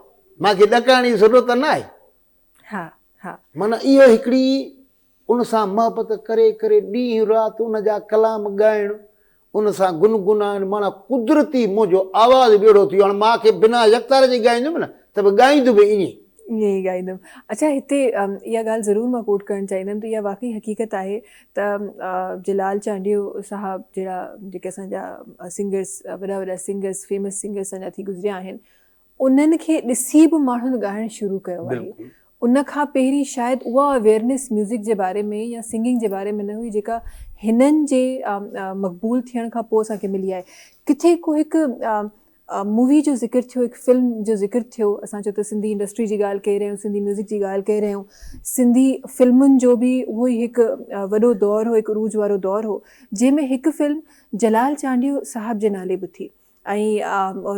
مانکي ڏڪائڻ جي ضرورت نه آهي. معنيٰ اهو هڪڙي ان سان محبت ڪري ڪري ڏينهن رات ان جا ڪلام ڳائڻ، ان سان گنگنائڻ معنيٰ قدرتي منهنجو آواز به اهڙو ٿي ويو هاڻي مان کي بنا يڪتاري جي ڳائيندم نه ته به ڳائيندو به ائين. ائين ئي ڳائيندم. اڇا هتي اها ڳالهه ضرور مان ڪوٽ ڪرڻ چاهيندم ته اها واقعي حقيقت آهي ته جلال چانڊيو صاحب جهڙا جيڪي اسان جا سنگرس وڏا وڏا سنگرس فيمس سنگرس اسان جا ٿي گذريا آهن انهن کي ڏسي به ماڻهن ڳائڻ شروع ڪيو آهي. ان کان پهرين شايد اها اويئرنيس ميوزڪ جي باري ۾ يا سنگنگ جي باري ۾ نه هئي جيڪا هنن جي مقبول ٿيڻ کان پوء اسان کي ملي آهي. ڪٿي ڪو هڪ مووي جو ذڪر ٿيو هڪ فلم جو ذڪر ٿيو اسان چيو ته سنڌي انڊسٽري جي ڳالهه ڪري رهيا آهيون سنڌي ميوزڪ جي ڳالهه ڪري رهيا آهيون سنڌي فلمن جو به اهو ئي هڪ وڏو دور هو هڪ عروج وارو دور هو جنهن ۾ هڪ فلم جلال چانڊيو صاحب جي نالي به ٿي. ۽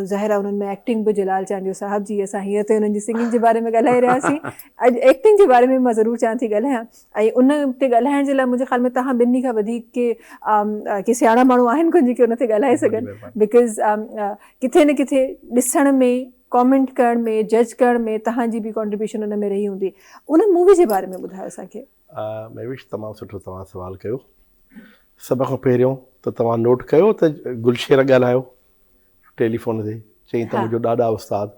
ظاهر آهي انهن ۾ ايڪٽنگ به جلال چانڊيو صاحب جي اسان هينئر تائين انهن جي سنگنگ جي باري ۾ ڳالهائي رهيا هئاسين اڄ ايڪٽنگ جي باري ۾ مان ضرور چاهيان ٿي ڳالهايان ۽ ان تي ڳالهائڻ جي لاء منهنجي خيال ۾ توهان ٻنهي کان وڌيڪ ڪي ڪي سياڻا ماڻهو آهن ڪونه جيڪي ان تي ڳالهائي سگهن because ڪٿي نه ڪٿي ڏسڻ ۾ ڪامينٽ ڪرڻ ۾ جج ڪرڻ ۾ توهان جي به ڪانٽريبيوشن ان ۾ رهي هوندي ان مووي جي باري ۾ ٻڌايو اسان کي. مهوش تمام سٺو توهان سوال ڪيو. سڀ کان پهريون ته توهان نوٽ ڪيو ته گلشير ڳالهايو ٽيليفون تي چيائين ته منهنجو ڏاڏا استاد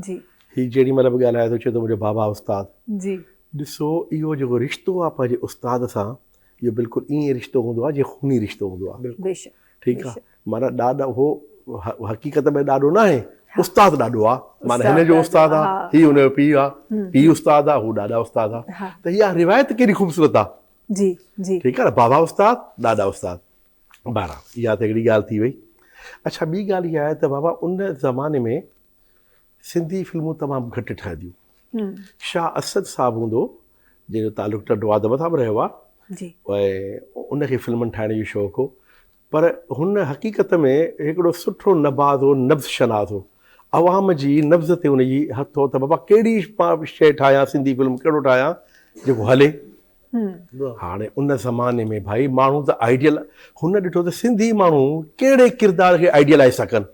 جي هي جيڏي مهل به ڳالهائي ٿو چئي ٿو منهنجو بابا استاد جي ڏسو اهو جيڪو رشتو آهي پنهنجي استاد سان اهو بلڪل ائين رشتو هوندو آهي جيئن خوني رشتو هوندو آهي بيشڪ ٺيڪ آهي معنيٰ ڏاڏا هو حقيقت ۾ ڏاڏو نه آهي استاد ڏاڏو آهي معنيٰ هن جو استاد آهي هي هن جو پيء آهي پيء استاد آهي هو ڏاڏا استاد آهي ته اها روايت ڪيڏي خوبصورت آهي جي جي. ٺيڪ آ نه بابا استاد ڏاڏا استاد بهرحال اها ته هڪڙي ڳالهه ٿي وئي اڇا ٻي ڳالهه اها آهي ته بابا ان زماني ۾ سنڌي فلمون تمام گهٽ ٺهنديون شاهه اسد صاحب هوندو جنهن جو تعلق ٽنڊو آدم سان به رهيو آهي ۽ ان کي فلمن ٺاهڻ جو شوق هو پر هن حقيقت ۾ هڪڙو سٺو نباز هو نبض شناس هو عوام جي نبض تي هن جي هٿ هو ته بابا ڪهڙي شيء ٺاهيان سنڌي فلم ڪهڙو ٺاهيان جيڪو هلي هاڻي ان زماني ۾ ڀائي ماڻهو ته آئيڊيل هن ڏٺو ته سنڌي ماڻهو ڪهڙي ڪردار کي آئيڊيلائز ٿا ڪن.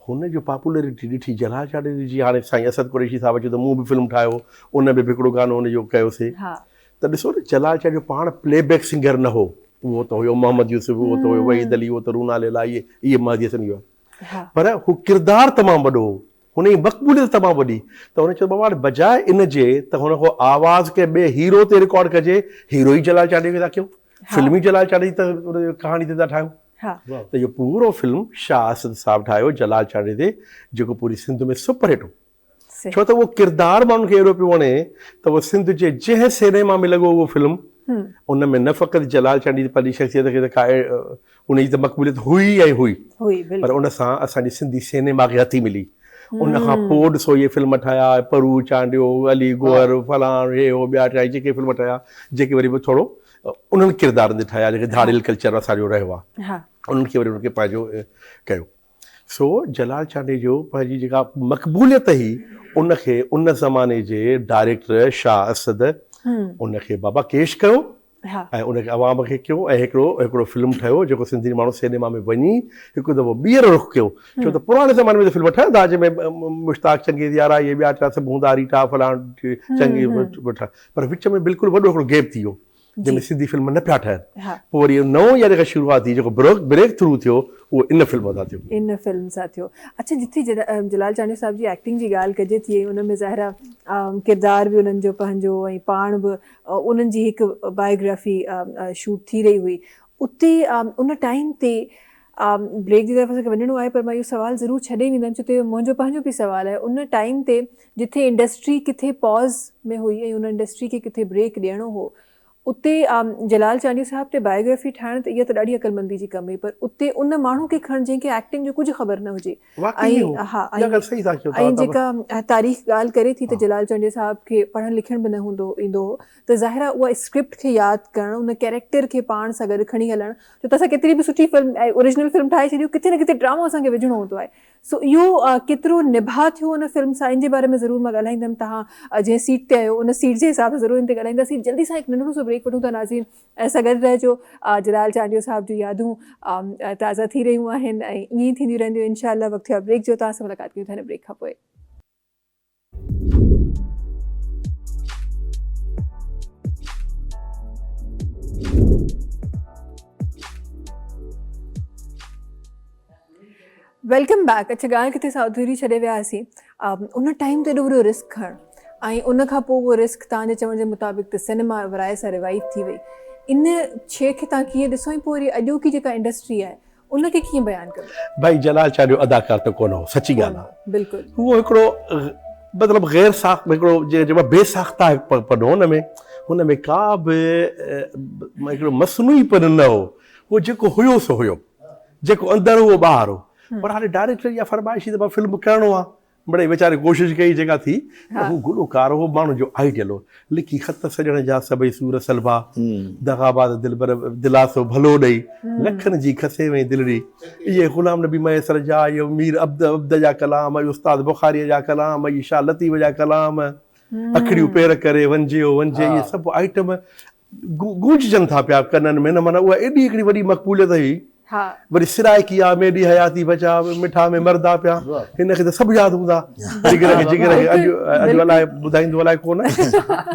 هن جو پاپولرٽي ڏٺي جلال چانڊيي جي هاڻي سائين اسد قريشي صاحب چيو ته مون به فلم ٺاهيو ان ۾ به هڪڙو گانو هن جو ڪيوسي ته ڏسو نه جلال چانڊيو پاڻ پلي بيڪ سنگر نه هو اهو ته هيو محمد يوسف اهو ته هيو وحيد علي اهو ته رونا ليلا اهي اهي مهدي حسن اهو پر هو ڪردار تمام وڏو هو هن جي مقبوليت تمام وڏي ته هن چيو بابا هاڻي بجاء ان جي ته هن کان آواز ڪنهن ٻئي هيرو تي رڪارڊ ڪجي هيرو ئي جلال چانڊيو کي ٿا ڪيون فلم ئي جلال چانڊيي جي ڪهاڻي تي ٿا ٺاهيون ته اهو پورو فلم شاهه اسد صاحب ٺاهيو جلال چانڊيي تي جيڪو پوري سنڌ ۾ سپر هٽ هو ڇو ته اهو ڪردار ماڻهن کي اهڙو پيو وڻي ته اهو سنڌ جي جنهن سئنيما ۾ لڳو اهو فلم ان ۾ نه فقط جلال چانڊيي پنهنجي شخصيت کي ته ڪا ان جي ته مقبوليت هئي ئي هئي پر ان سان اسان جي سنڌي سئنيما کي هٿي ملي. ان کان پوء ڏسو اهي فلم ٺاهيا پرو چانڊيو، علي گوهر، فلاڻ هي هو ٻيا ٽيا جيڪي فلم ٺاهيا جيڪي وري به ٿورو انهن ڪردارن تي ٺاهيا جيڪي ڌاڙيل ڪلچر اسان جو رهيو آهي انهن کي وري انهن کي پنهنجو ڪيو. سو جلال چانڊيي جو پنهنجي جيڪا مقبوليت هئي ان کي ان زماني جي ڊائريڪٽر شاهه اسد ان کي بابا ڪيش ڪيو ۽ ان کي عوام کي ڪيو ۽ هڪڙو هڪڙو فلم ٺهيو جيڪو سنڌي ماڻهو سئنيما ۾ وڃي هڪ دفعو ٻيهر رخ ڪيو ڇو ته پراڻي زماني ۾ ته فلم ٺهندا جنهن ۾ مشتاق چنگيز يارا اهي ٻيا ٽيا سڀ هوندا ريٽا فلاڻ چنگيز پر وچ ۾ بلڪل وڏو هڪڙو گيپ ٿي ويو جنهن ۾ سنڌي فلم نه پيا ٺهن پوء وري نئون يا جيڪا شروعات ٿي جيڪو بريڪ ٿرو ٿيو اهو ان فلم سان ٿيو. ان فلم سان ٿيو. اڇا جتي جلال چانڊيو صاحب جي ايڪٽنگ جي ڳالهه ڪجي ٿي ۽ ان ۾ ظاهر آ ڪردار به انهن جو پنهنجو ۽ پاڻ به انهن جي هڪ بايوگرافي شوٽ ٿي رهي هئي اتي ان ٽائيم تي بريڪ جي طرف اسان کي وڃڻو آهي پر مان اهو سوال ضرور ڇڏي ويندم ڇو ته منهنجو پنهنجو به سوال آهي ان ٽائيم تي جتي انڊسٽري ڪٿي پاز ۾ هئي ۽ ان انڊسٽري کي ڪٿي بريڪ ڏيڻو هو. اتي جلال چانڊيو صاحب تي بايوگرافي ٺاهڻ ته اها ته ڏاڍي عقلمندي جي ڪم هئي پر اتي ان ماڻهو کي کڻ جنهن کي ايڪٽنگ جو ڪجهه خبر نه هجي واقعي ۽ هو ها اها ڳالهه صحيح ٿا چئو ۽ توهان جيڪا تاريخ ڳالهه ڪري ٿي ته جلال چانڊيو صاحب کي پڙهڻ لکڻ به نه هوندو ايندو هو ته ظاهر آهي اها اسڪرپٽ کي ياد ڪرڻ ان ڪيريڪٽر کي پاڻ سان گڏ کڻي هلڻ ڇو ته اسان ڪيتري به سٺي فلم اوريجنل فلم ٺاهي ڇڏيون ڪٿي نه ڪٿي ڊرامو اسان کي وجهڻو هوندو آهي سو اهو ڪيترو نڀاء ٿيو ان فلم سان ان جي باري ۾ ضرور مان ڳالهائيندم توهان جنهن سيٽ تي آهيو ان سيٽ جي حساب سان ضرور ان تي ڳالهائينداسين جلدي سان هڪ ننڍڙو سو بريڪ وٺون ٿا ناظرين ۽ سان گڏ رهجو جلال چانڊيو صاحب جون يادون تازه ٿي رهيون آهن ۽ ائين ئي ٿينديون رهنديون انشاء الله وقت ٿيو آهي بريڪ جو توهان سان ملاقات ڪيون ٿا هن بريڪ کان پوء. Welcome back اڇا ڳالهه ڪٿي اسان اڌوري ڇڏي ويا هئاسين ان ٽائيم تي ايڏو وڏو رسڪ کڻڻ ۽ ان کان پوء اهو رسڪ توهان جي چوڻ جي مطابق ته سئنيما ورائي سان ريوائيو ٿي وئي ان شيء کي توهان ڪيئن ڏسو ۽ پوء وري اڄوڪي جيڪا انڊسٽري آهي ان کي ڪيئن بيان ڪندو؟ ڀائي جلال چانڊيو اداڪار ته ڪونه هو سچي ڳالهه آ بلڪل هو هڪڙو مطلب غير ساخت هڪڙو جيئن چئبو آ بي ساخته پن هو هن ۾ هن ۾ ڪا به هڪڙو مصنوعي پن نه هو هو جيڪو هيو سو هيو جيڪو اندر هو اهو ٻاهر هو پر هاڻي ڊائريڪٽر جي اها فرمائش هئي ته بابا فلم ڪرڻو آ مڙئي ويچاري ڪوشش ڪئي جيڪا ٿي ته هو گلوڪار هو ماڻهن جو آئيڊيل هو. لکي خط سڄڻ جا سڀئي سور سلبا، دغاباز دلبر دلاسو ڀلو ڏئي، لکن جي کسي وئين دلڙي. اهي غلام نبي مهيسر جا، اهي مير عبد عبد جا ڪلام، اهي استاد بخاريء جا ڪلام، اهي شاهه لطيف جا ڪلام، اکڙيون پير ڪري وڃجي او وڃجي اهي سڀ آئٽم گونججن ٿا پيا ڪنن ۾ نه معنيٰ اها ايڏي هڪڙي وڏي مقبوليت هئي وري سرائڪي آ ميڏي حياتي بچا مٺا ۾ مردا پيا هن کي ته سڀ ياد هوندا جگر کي جگر کي اڄ اڄ الائي ٻڌائيندو الائي ڪونه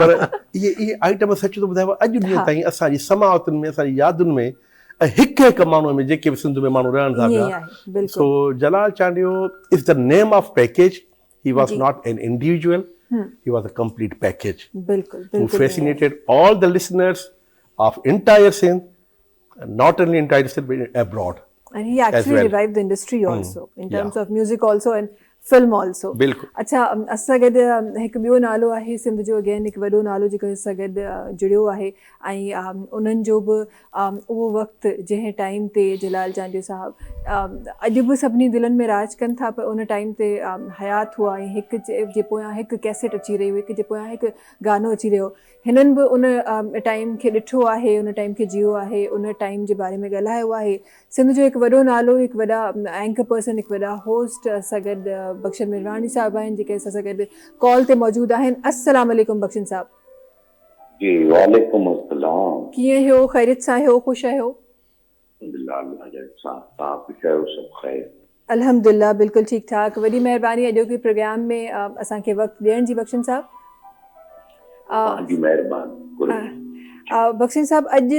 پر اهي اهي آئٽم سچ ٿو ٻڌايان اڄ ڏينهن تائين اسان جي سماعتن ۾ اسان جي يادن ۾ ۽ هڪ هڪ ماڻهو ۾ جيڪي به سنڌ ۾ ماڻهو رهن ٿا پيا so Jalal Chandio is the name of package He was not an individual, he was a complete package. بلڪل Who fascinated all the listeners of entire Sindh, not only entire Sindh but abroad. And he actually well. revived the industry also in terms of music also and film also. بلڪل. اڇا اسان گڏ هڪ ٻيو نالو آهي سنڌ جو اگين هڪ وڏو نالو جيڪو اسان گڏ جڙيو آهي ۽ انهن جو به اهو وقت جنهن ٽائيم تي جلال چانڊيو صاحب اڄ به سڀني دلن ۾ راڄ ڪن ٿا پر ان ٽائيم تي حيات هئا ۽ هڪ جي پويان هڪ ڪيسٽ اچي رهي هئي هڪ جي پويان هڪ گانو اچي رهيو هنن به ان ٽائيم کي ڏٺو آهي ان ٽائيم کي جيئو آهي ان ٽائيم جي باري ۾ ڳالهايو آهي سنڌ جو هڪ وڏو نالو هڪ وڏا اينڪر پرسن هڪ وڏا هوسٽ اسان گڏ بخشن ميرواڻي صاحب آهن جيڪي اسان سان گڏ ڪال تي موجود آهن السلام عليڪم بخشن صاحب. جي وعليڪم السلام. ڪيئن هيو خيريت سان هيو خوش آهيو. الحمدلله الله جا احسان توهان خوش آهيو سڀ خير. الحمدلله بلڪل ٺيڪ ٺاڪ وڏي مهرباني اڄوڪي پروگرام ۾ اسان کي وقت ڏيڻ جي بخشن صاحب. توهان جي مهرباني قرب. بخشن صاحب اڄ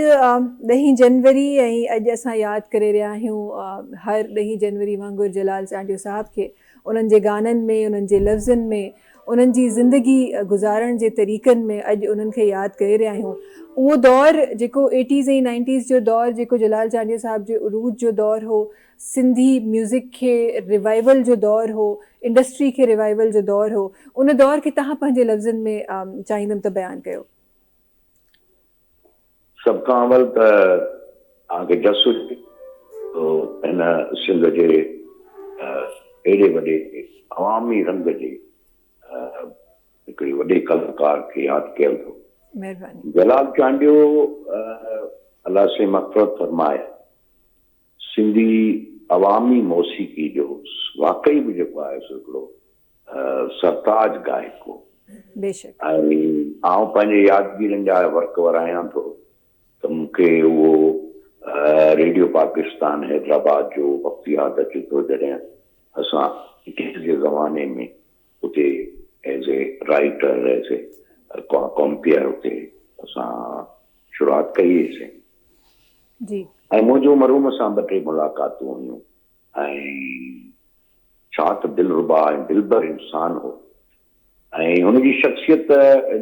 ڏهين جنوري ۽ اڄ اسان ياد ڪري رهيا آهيون هر ڏهين جنوري وانگر جلال چانڊيو صاحب کي انهن جي گانن ۾ انهن جي لفظن ۾ انهن جي زندگي گذارڻ جي طريقن ۾ اڄ انهن کي ياد ڪري رهيا آهيون. اهو دور جيڪو ايٽيز ۽ نائنٽيز جو دور جيڪو جلال چانڊيو صاحب جي عروج جو دور هو، سنڌي ميوزڪ کي ريوائيول جو دور هو، انڊسٽري کي ريوائيول جو دور هو، ان دور کي توهان پنهنجي لفظن ۾ چاهيندم ته بيان ڪيو. سڀ کان اول ته اوهان کي جس هجي جو هن سنڌ جي ايڏي وڏي عوامي رنگ جي هڪڙي وڏي ڪلاڪار کي ياد ڪيو اٿو. مهرباني. جلال چانڊيو الله سائين مغفرت فرمائي سنڌي عوامي موسيقي جو واقعي به جيڪو آهي سو هڪڙو سرتاج گائڪ هو. بيشڪ. ۽ آئون پنهنجي يادگيرين جا ورق ورايان ٿو ته مون کي اهو ريڊيو پاڪستان حيدرآباد جو وقت ياد اچي ٿو جڏهن اسان ايٽيز جي زماني ۾ اتي as a writer as a compere اتي اسان شروعات ڪئي هئي سين. جي. ۽ منهنجون مرحوم سان ٻه ٽي ملاقاتون هيون ۽ ڇا ته دلربا ۽ دلبر انسان هو ۽ هن جي شخصيت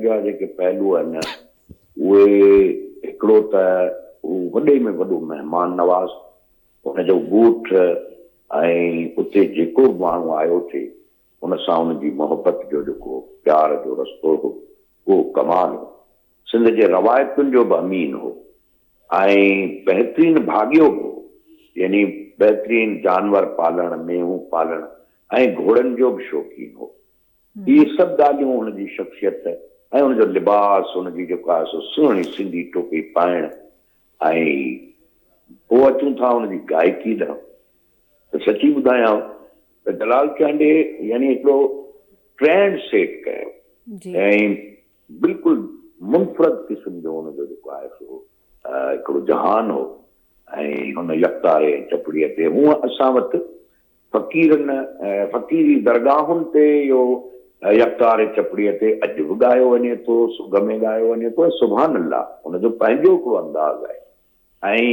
جا جيڪي پهلو آهن اهي هڪڙو ته هو وڏي ۾ وڏو مهمان نواز، هن جو ڳوٺ ۽ اتي جيڪو به ماڻهو آيو ٿي ان سان هن جي محبت جو جيڪو پيار جو رستو هو اهو ڪمال هو. سنڌ جي روايتن جو به امين هو ۽ بهترين ڀاڳيو به هو، يعني بهترين جانور پالڻ، مينهون پالڻ ۽ گهوڙن جو به شوقين هو. اهي سڀ ڳالهيون هن جي شخصيت ۽ هن جو لباس، هن جي جيڪو آهي سو سهڻي سنڌي ٽوپي پائڻ ۽ پوء اچون ٿا هن جي گائڪي ڏانهن ته سچي ٻڌايانو ته جلال چانڊيي يعني هڪڙو ٽرينڊ سيٽ ڪيو ۽ بلڪل منفرد قسم جو هن جو جيڪو آهي سو هڪڙو جهان هو ۽ هن يڪتاري ۽ چپڙيء تي هونء اسان وٽ فقيرن فقيري درگاهن تي اهو يڪتاري چپڙيء تي اڄ به ڳايو وڃي ٿو، سگهه ۾ ڳايو وڃي ٿو ۽ سبحان الله ان جو پنهنجو هڪڙو انداز آهي ۽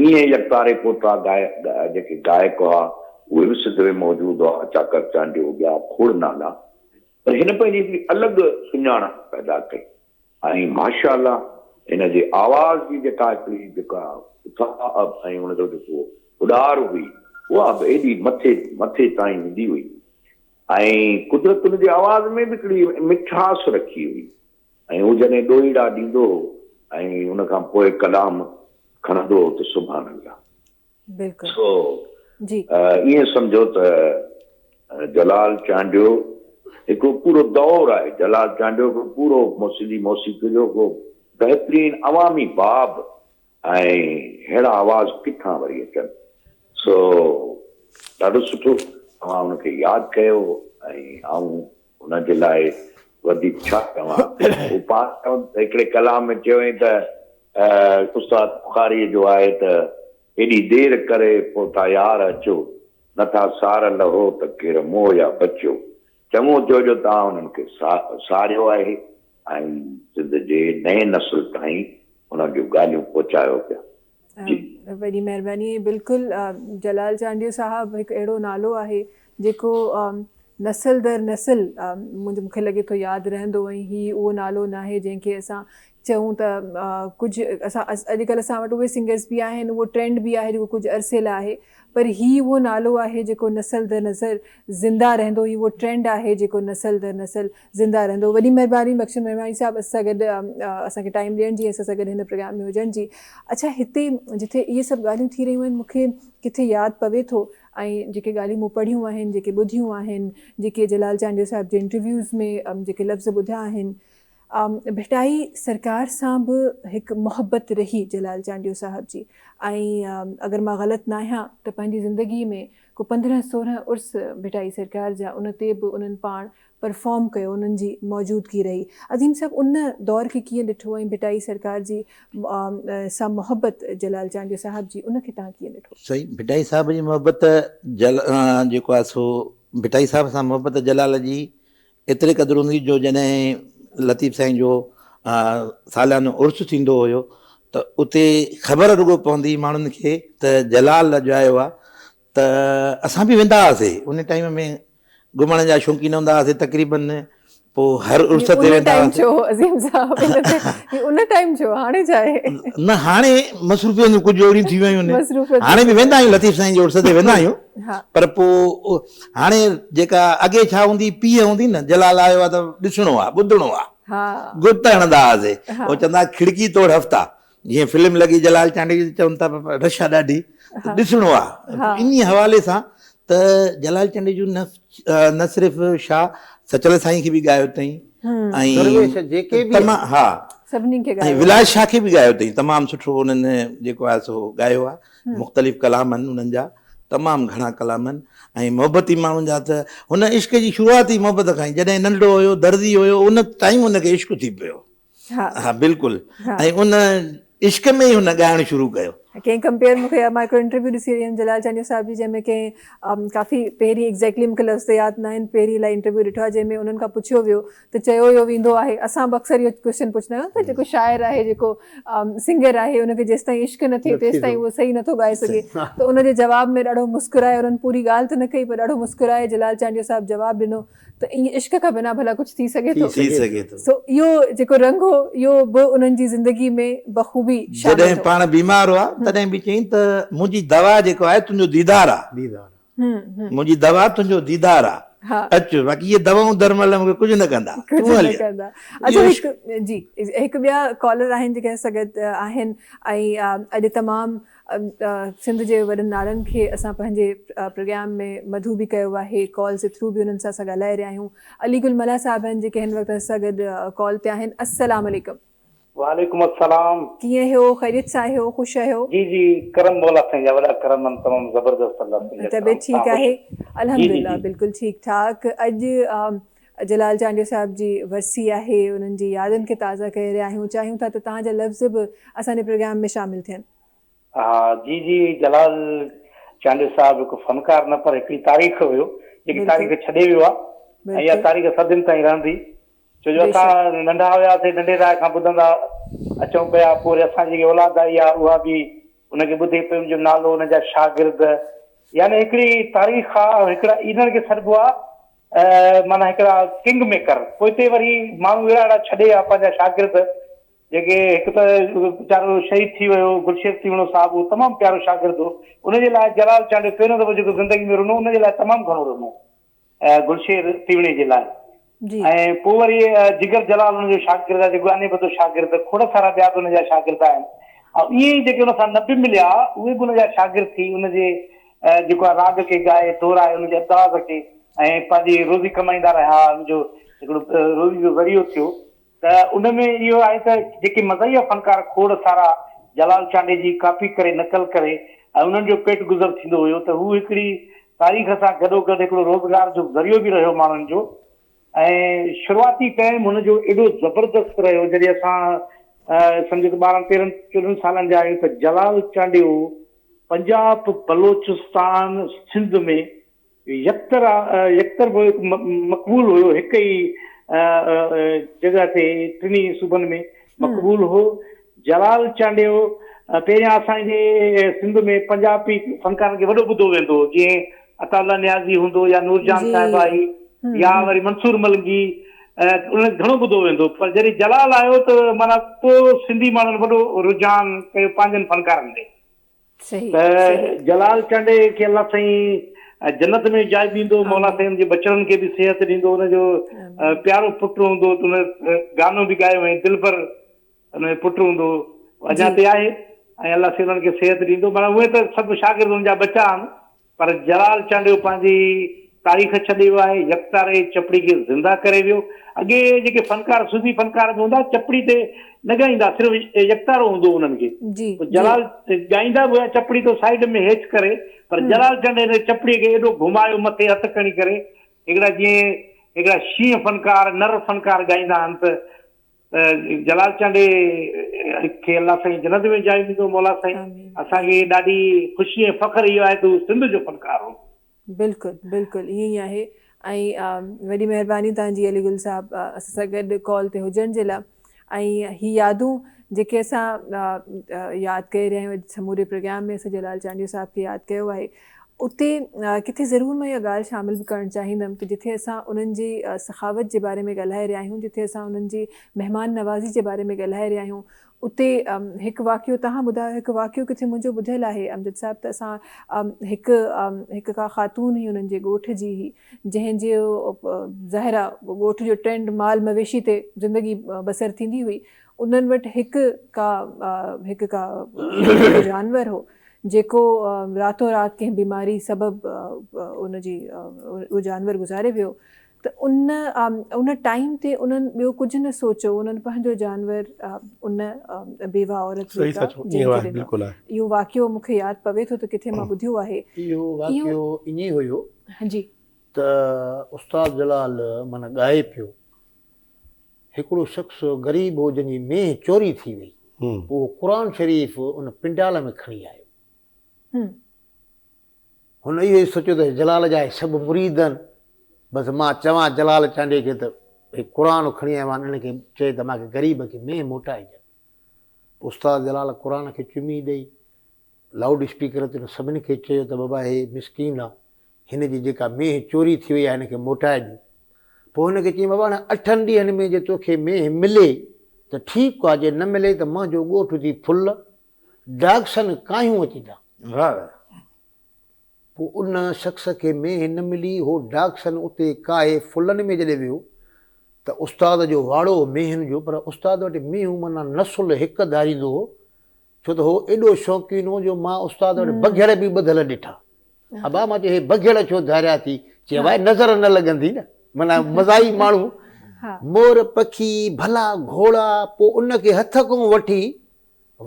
ائين يڪتاري پوٽا ڳائي جيڪي گائڪ هئا اهي به سنڌ ۾ موجود هئا، چاڪر چانڊيو ٻيا کوڙ نالا پر هن پنهنجي هڪڙي الڳ سڃاڻپ پيدا ڪئي ۽ ماشاء الله هن جي آواز جي جيڪا هڪڙي جيڪا اٿاهه ۽ ان جو جيڪو اڏار هئي اها به ايڏي مٿي مٿي تائين هوندي هئي ۽ قدرت ان جي آواز ۾ به هڪڙي مٺاس رکي هئي ۽ هو جڏهن ڏوهيڙا ڏيندو هو ۽ ان کان پوء ڪلام کڻندو هو ته سبحان الله. بلڪل سو جي. ائين سمجهو ته جلال چانڊيو هڪڙو پورو دور آهي. جلال چانڊيو هڪڙو پورو سنڌي موسيقي جو هڪڙو بهترين عوامي باب ۽ ههڙا آواز ڪٿان وري اچن. سو ڏاڍو سٺو اوهان ان کي ياد ڪيو ۽ آئون ان جي لاء وڌيڪ ڇا چوان. هو پاڻ هڪڙي ڪلام ۾ چيو هئائين ته استاد بخاريء جو آهي ته ايڏي دير ڪري پوء ٿا يار اچو، نه ٿا سار لهو ته ڪير موهه يا بچيو. چڱو ٿيو جو توهان انهن کي ساريو آهي ۽ سنڌ جي نئين نسل تائين انهن جون ڳالهيون پهچايو پيا. جي. وڏي مهرباني ۽ بلڪل جلال چانڊيو صاحب هڪ اهڙو نالو آهي جيڪو نسل در نسل مون کي لڳي ٿو ياد رهندو ۽ هي اهو نالو ناهي جنهن کي اسان چئون ته ڪجهه اسان اڄڪلهه اسان وٽ اهي سنگرز به آهن اهو ٽرينڊ به آهي جيڪو ڪجهه عرصي لاء آهي پر هي اهو نالو آهي جيڪو نسل در نسل زنده رهندو هي اهو ٽرينڊ آهي جيڪو نسل در نسل زنده رهندو وڏي مهرباني بخشڻ مهرباني صاحب اسان سان گڏ اسان کي ٽائيم ڏيڻ جي اسان سان گڏ هن پروگرام ۾ هجڻ جي اڇا هتي جتي اهي سڀ ڳالهيون ٿي رهيون آهن مون کي ڪٿي ياد پوي ٿو ۽ جيڪي ڳالهيون مون پڙهيون آهن جيڪي ٻڌيون آهن جيڪي جلال چانڊيو صاحب جي انٽرويوز ۾ جيڪي لفظ ٻڌيا آهن ڀٽائي سرڪار سان به هڪ محبت رهي جلال چانڊيو صاحب جي ۽ اگر مان غلط ناهيان ته پنهنجي زندگي ۾ ڪو 15 16 عرس ڀٽائي سرڪار جا ان تي به انهن پاڻ پرفارم ڪيو انهن جي موجودگي رهي عظيم صاحب ان دور کي ڪيئن ڏٺو ۽ ڀٽائي سرڪار جي سان محبت جلال چانڊيو صاحب جي ان کي توهان ڪيئن ڏٺو؟ سائين ڀٽائي صاحب جي محبت جل جيڪو آهي سو ڀٽائي صاحب سان محبت جلال جي ايتري قدر هوندي جو جڏهن لطيف سائين جو ساليانو عرس ٿيندو هيو ته اتي خبر رڳو پوندي ماڻهن کي ته جلال اڄ آيو آهي ته اسان به ويندا هئاسي ان ٽائيم ۾ گهمڻ جا شوقين هوندا هئاسي تقريبن پوء هر عرس تي ويندا هئاسي. ڇو عظيم صاحب ان ٽائيم ڇو هاڻي ڇا آهي؟ نه هاڻي مصروفيتون ڪجهه اهڙيون ٿي ويون آهن هاڻي به ويندا آهيون لطيف سائين جي عرس تي ويندا آهيون پر پوء هاڻي جيڪا اڳي ڇا هوندي پيهه هوندي نه جلال آيو آهي ته ڏسڻو آهي ٻڌڻو آهي گت هڻندا هئاسي هو چوندا هئا کڙڪي توڙ هفتا جيئن فلم لڳي جلال چانڊيي جي چون ٿا رش آهي ڏاڍي ته ڏسڻو آهي انهي حوالي سان ته جلال چانڊيي جون نه صرف شاهه سچل سائين کي به ڳايو اٿئي ۽ درويش جيڪي به تمام ها سڀني کي ڳايو ۽ ولايت شاهه کي به ڳايو اٿئي تمام سٺو انهن جيڪو آهي سو ڳايو آهي مختلف ڪلام آهن انهن جا تمام گهڻا ڪلام آهن ۽ محبتي ماڻهن جا ته هن عشق جي شروعات ئي محبت کان ئي جڏهن ننڍڙو هيو درزي هيو ان ٽائيم هن کي عشق ٿي پيو ها بلڪل ۽ ان عشق ۾ ئي هن ڳائڻ شروع ڪيو. ڪنهن ڪمپيئر مون کي مان هڪڙو انٽرويو ڏسي رهي هيم جلال چانڊيو صاحب جي جنهن ۾ ڪنهن ڪافي پهرين ايگزيڪٽلي مون کي لفظ ته ياد ناهن پهرين الائي انٽرويو ڏٺو آهي جنهن ۾ انهن کان پڇيو ويو ته چيو اهو ويندو آهي اسان به اڪثر اهو ڪوئسچن پڇندا آهيون ته جيڪو شاعر آهي جيڪو سنگر آهي ان کي جيستائين عشق نه ٿئي تيستائين اهو صحيح نٿو ڳائي سگهي ته ان جي جواب ۾ ڏاڍو مسڪرائي انهن پوري ڳالهه ته نه ڪئي پر ڏاڍو مسڪرائي جلال چانڊيو صاحب جواب ڏنو ته ائين عشق کان بنا ڀلا ڪجهه ٿي سگهي ٿو؟ ٿي سگهي ٿو. سو اهو جيڪو رنگ هو اهو به انهن جي زندگي ۾ بخوبي شامل جڏهن هو. پاڻ بيمار هئا تڏهن به چيائين ته منهنجي دوا جيڪو آهي تنهنجو ديدار آ. ديدار آ. منهنجي دوا تنهنجو ديدار آ. اچ باقي اهي دوائون درمل مون کي ڪجهه نه ڪندا تون هلي ڪندا. اچا هڪ جي هڪ ٻيا ڪالر آهن جيڪي اسان سان گڏ آهن ۽ اڄ تمام سنڌ جي وڏن نالن کي اسان پنهنجي پروگرام ۾ مدعو به ڪيو آهي ڪال جي ٿرو به انهن سان اسان ڳالهائي رهيا آهيون علي گل ملاح صاحب آهن جيڪي هن وقت اسان سان گڏ ڪال تي آهن السلام عليڪم. وعليڪم السلام. ڪيئن آهيو خيريت سان آهيو خوش آهيو. جي جي ڪرم مولا سائين جا وڏا ڪرم آهن تمام زبردست الله سائين جا ڪرم طبيعت ٺيڪ تان آهي خوش جي جي الحمدلله جي. بلڪل ٺيڪ ٺاڪ اڄ جلال چانڊيو صاحب جي ورسي آهي انهن جي يادن کي تازه ڪري رهيا آهيون چاهيون ٿا ته توهان جا لفظ به اسان جي پروگرام ۾ شامل ٿين. ها جي جي جلال چانڊيو صاحب هڪ فنڪار نه پر هڪڙي تاريخ هيو جيڪي تاريخ ڇڏي ويو آهي ۽ اها تاريخ صدين تائين رهندي ڇو جو اسان ننڍا هياسي ننڍي راء کان ٻڌندا اچون پيا پوء وري اسان جي جيڪي اولاد آئي آهي اها به ان کي ٻڌي پئي ان جو نالو ان جا شاگرد يعني هڪڙي تاريخ آهي هڪڙا انهن کي سڏبو آهي معنيٰ هڪڙا ڪنگ ميڪر، پوئتي وري ماڻهو اهڙا اهڙا ڇڏي ويا پنهنجا شاگرد جيڪي هڪ ته ويچارو شهيد ٿي ويو گلشير تيوڻو صاحب اهو تمام پيارو شاگرد هو ان جي لاء جلال چانڊيو پهريون دفعو جيڪو زندگي ۾ رنو ان جي لاء تمام گهڻو رنو گلشير تيوڻي جي لاء ۽ پوء وري جگر جلال ان جو شاگرد آهي جيڪو گاني ٻڌو شاگرد کوڙ سارا ٻيا به ان جا شاگرد آهن ۽ ائين ئي جيڪي ان سان نه به مليا اهي به ان جا شاگرد ٿي ان جي جيڪو آهي راڳ کي ڳائي دهرائي ان جي انداز کي ۽ پنهنجي روزي ڪمائيندا رهيا ان جو هڪڙو روزي جو ذريعو ٿيو ته ان ۾ اهو آهي ته جيڪي مزاحيه فنڪار کوڙ سارا جلال چانڊيي جي ڪاپي ڪري نقل ڪري ۽ انهن جو پيٽ گذر ٿيندو هيو ته هو هڪڙي تاريخ سان گڏوگڏ هڪڙو روزگار جو ذريعو به رهيو ماڻهن جو ۽ شروعاتي ٽائيم هن جو ايڏو زبردست رهيو جڏهن اسان سمجهو ته 12 13 14 سالن جا آهيون ته جلال چانڊيو پنجاب بلوچستان سنڌ ۾ يڪتر يڪطرفو هڪ مقبول هيو هڪ ئي جڳهه تي ٽنهي صوبن ۾ مقبول هو جلال چانڊيو پهريان اسان جي سنڌ ۾ پنجابي فنڪارن کي وڏو ٻڌو ويندو هو جيئن عطاء الله نيازي هوندو يا نور جهان صاحب آهي يا وري منصور ملنگي انهن کي گهڻو ٻڌو ويندو هو پر جڏهن جلال آيو ته معنيٰ پوء سنڌي ماڻهن وڏو رجحان ڪيو پنهنجن فنڪارن ڏي ته جلال چانڊئي کي الله سائين جنت ۾ جاء ڏيندو مولا سائين ان جي ٻچڙن کي به صحت ڏيندو ان جو پيارو پٽ هوندو ته ان گانو به ڳايو هئائين دلبر ان جو پٽ هوندو اڃا تائين آهي ۽ الله سائين انهن کي صحت ڏيندو معنيٰ اهي ته سڀ شاگرد ان جا ٻچا آهن پر جلال چانڊيو پنهنجي تاريخ ڇڏي ويو آهي، يڪتاري چپڙي کي زنده ڪري ويو. اڳي جيڪي فنڪار صوفي فنڪار به هوندا چپڙي تي نه ڳائيندا صرف يڪتارو هوندو هو انهن کي. پوء جلال ڳائيندا به هيا چپڙي ته سائيڊ ۾ هيٺ ڪري پر جلال چانڊيي ان چپڙي کي ايڏو گهمايو مٿي هٿ کڻي ڪري هڪڙا جيئن هڪڙا شينهن فنڪار نر فنڪار ڳائيندا آهن ته جلال چانڊيي کي الله سائين جنت ۾ جاء ڏيندو مولا سائين اسان کي ڏاڍي خوشي ۽ فخر اهو آهي ته هو سنڌ جو فنڪار هو. بلڪل بلڪل ائين ئي آهي ۽ وڏي مهرباني توهان جي علي گل صاحب اسان سان گڏ ڪال تي هجڻ جي لاء ۽ هي يادون جيڪي اسان ياد ڪري رهيا آهيون اڄ سموري پروگرام ۾ اسان جلال چانڊيو صاحب کي ياد ڪيو آهي اتي ڪٿي ضرور مان اها ڳالهه شامل به ڪرڻ چاهيندم ته جٿي اسان انهن جي سخاوت جي باري ۾ ڳالهائي رهيا آهيون، جٿي اسان انهن جي مهمان نوازي جي باري ۾ ڳالهائي رهيا آهيون، اتي هڪ واقعو توهان ٻڌايو، هڪ واقعو ڪٿي منهنجو ٻڌل آهي امجد صاحب ته اسان هڪ هڪ ڪا خاتون هئي انهن جي ڳوٺ جي هئي جنهن جو ظاهر آهي ڳوٺ جو ٽرينڊ مال مويشي تي زندگي بسر ٿيندي هئي، انهن وٽ هڪ ڪا هڪ ڪا جانور هو جيڪو راتو رات ڪنهن بيماري سبب ان جي اهو جانور گذاري ويو ته ان ان ٽائيم تي انهن ٻيو ڪجهه نه سوچيو انهن پنهنجو جانور ان بيوه عورت صحيح سچ ايئن آهي بلڪل آهي اهو واقعو مون کي ياد پوي ٿو ته ڪٿي مان ٻڌيو آهي اهو واقعو ائين هيو جي ته استاد جلال معنيٰ ڳائي پيو هڪڙو شخص غريب هو جنهن جي مينهن چوري ٿي وئي. پوء اهو قرآن شريف ان پنڊال ۾ کڻي آيو. هن اهو ئي سوچيو ته جلال جا هي سڀ مريد آهن، بس مان چوان جلال چانڊيي کي ته هي قرآن کڻي آيو آهيان، انهن کي چئي ته مان کي غريب کي مينهن موٽائي ڏين. استاد جلال قرآن کي چمي ڏئي لائوڊ اسپيڪر تي هن سڀني کي چيو ته بابا هي مسڪين آ، هن جي جيڪا مينهن چوري ٿي وئي آهي هن کي موٽائي ڏيو. پوء هن کي چيائين بابا هاڻي اٺن ڏينهن ۾ جي توکي مينهن ملي ته ٺيڪ آ جي نه ملي ته منهنجو ڳوٺ ٿي ڦل، ڊاڪسن ڪاهيون اچجان. واهه واهه. پوء ان شخص کي مينهن نه ملي، هو ڊاڪسن اتي ڪاهي ڦلن ۾ جڏهن ويو ته استاد جو واڙو هو مينهن جو، پر استاد وٽ مينهون معنيٰ نسل هڪ ڌاريندو هو، ڇو ته هو ايڏو شوقين هو جو مان استاد وٽ بگهڙ به ٻڌل ڏٺا. ابا مان چيو هي بگهڙ ڇو ڌاريا ٿي؟ چي ڀائي نظر نه لڳندي نه، معنيٰ مزاحي ماڻهو. مور پکي، ڀلا گهوڙا، پوء ان کي هٿ کان وٺي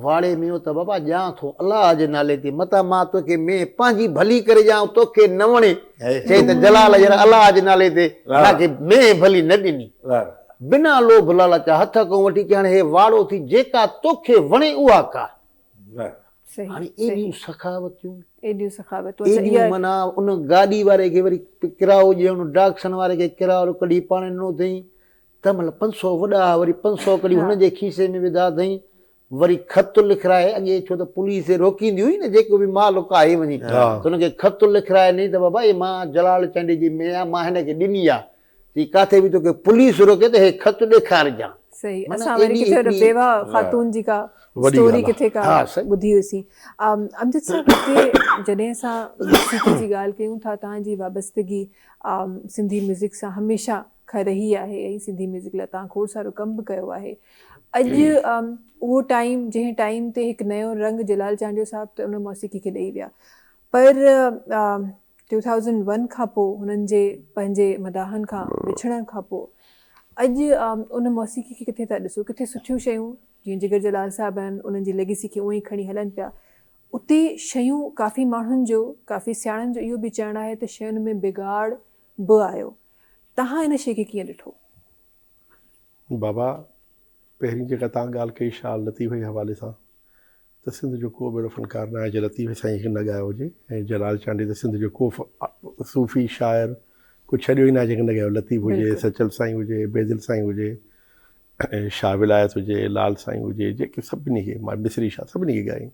واڙي ۾ ته بابا ڄان ٿو الله جي نالي تي متان مان توکي مينهن پنهنجي ڀلي ڪري ڏيان ۽ توکي نه وڻي. چئي ته جلال يار الله جي نالي تي مان کي مينهن ڀلي نه ڏني. بنا لوڀ لالچ هٿ کان وٺي چي هاڻي هي واڙو ٿي جيڪا توکي وڻي اها ڪر. هاڻي ايڏيون سخاوتيون، ايڏيون معنيٰ ان گاڏي واري کي وري ڪرايو ڏيڻ، ڊاڪسن واري کي ڪرايو ڪڍي پاڻ ڏنو اٿئي. تنهن مهل 500 وڏا ها، وري 500 ڪڍي هن جي کيسي ۾ وڌا اٿئين، وري خط لکرائي، اڳي ڇو ته پوليس روڪيندي هئي نه جيڪو به مال ڪاهي وڃي ته هن کي خط لکرائي ڏني ته بابا هي مان جلال چانڊيي جي مينهن آ، مان هن کي ڏني آ، جي ڪاٿي به توکي پوليس روڪي ته هي خط ڏيکارجان. صحيح اسان وري ڪٿي ان بيوه خاتون جي ڪا اسٽوري ڪٿي ڪا ٻڌي هئي سين. امجد صاحب هتي جڏهن اسان موسيقي جي ڳالهه ڪيون ٿا توهان جي وابستگي سنڌي ميوزڪ سان هميشه کان رهي آهي ۽ سنڌي ميوزڪ لاء توهان کوڙ سارو ڪم به ڪيو آهي. اڄ اهو ٽائيم جنهن ٽائيم تي هڪ نيو رنگ جلال چانڊيو صاحب ته ان موسيقي کي ڏئي ويا پر ٽو ٿائوزنڊ ون کان پوء هنن جي پنهنجي مداحن کان وڇڙڻ کان پوء اڄ ان موسيقي کي ڪٿي ٿا ڏسو ڪٿي سٺيون شيون جيئن جگر جلال صاحب آهن انهن جي ليگيسي کي اونئين کڻي هلن پيا اتي شيون ڪافي ماڻهن جو ڪافي سياڻن جو اهو به چئڻ آهي ته شين ۾ بگاڙ به آيو. توهان ان شيء کي ڪيئن ڏٺو؟ بابا پهرين جيڪا توهان ڳالهه ڪئي شاهه لطيف جي حوالي سان ته سنڌ جو ڪو به اهڙو فنڪار ناهي جنهن لطيف سائين کي نه ڳايو هجي ۽ جلال چانڊيي ته سنڌ جو ڪو صوفي شاعر ڪو ڇڏيو ئي ناهي جنهن کي نه ڳايو لطيف هجي سچل سائين هجي بيدل سائين هجي ۽ شاهه ولايت هجي لال سائين هجي جيڪي سڀني کي مصري شاهه سڀني کي ڳايائين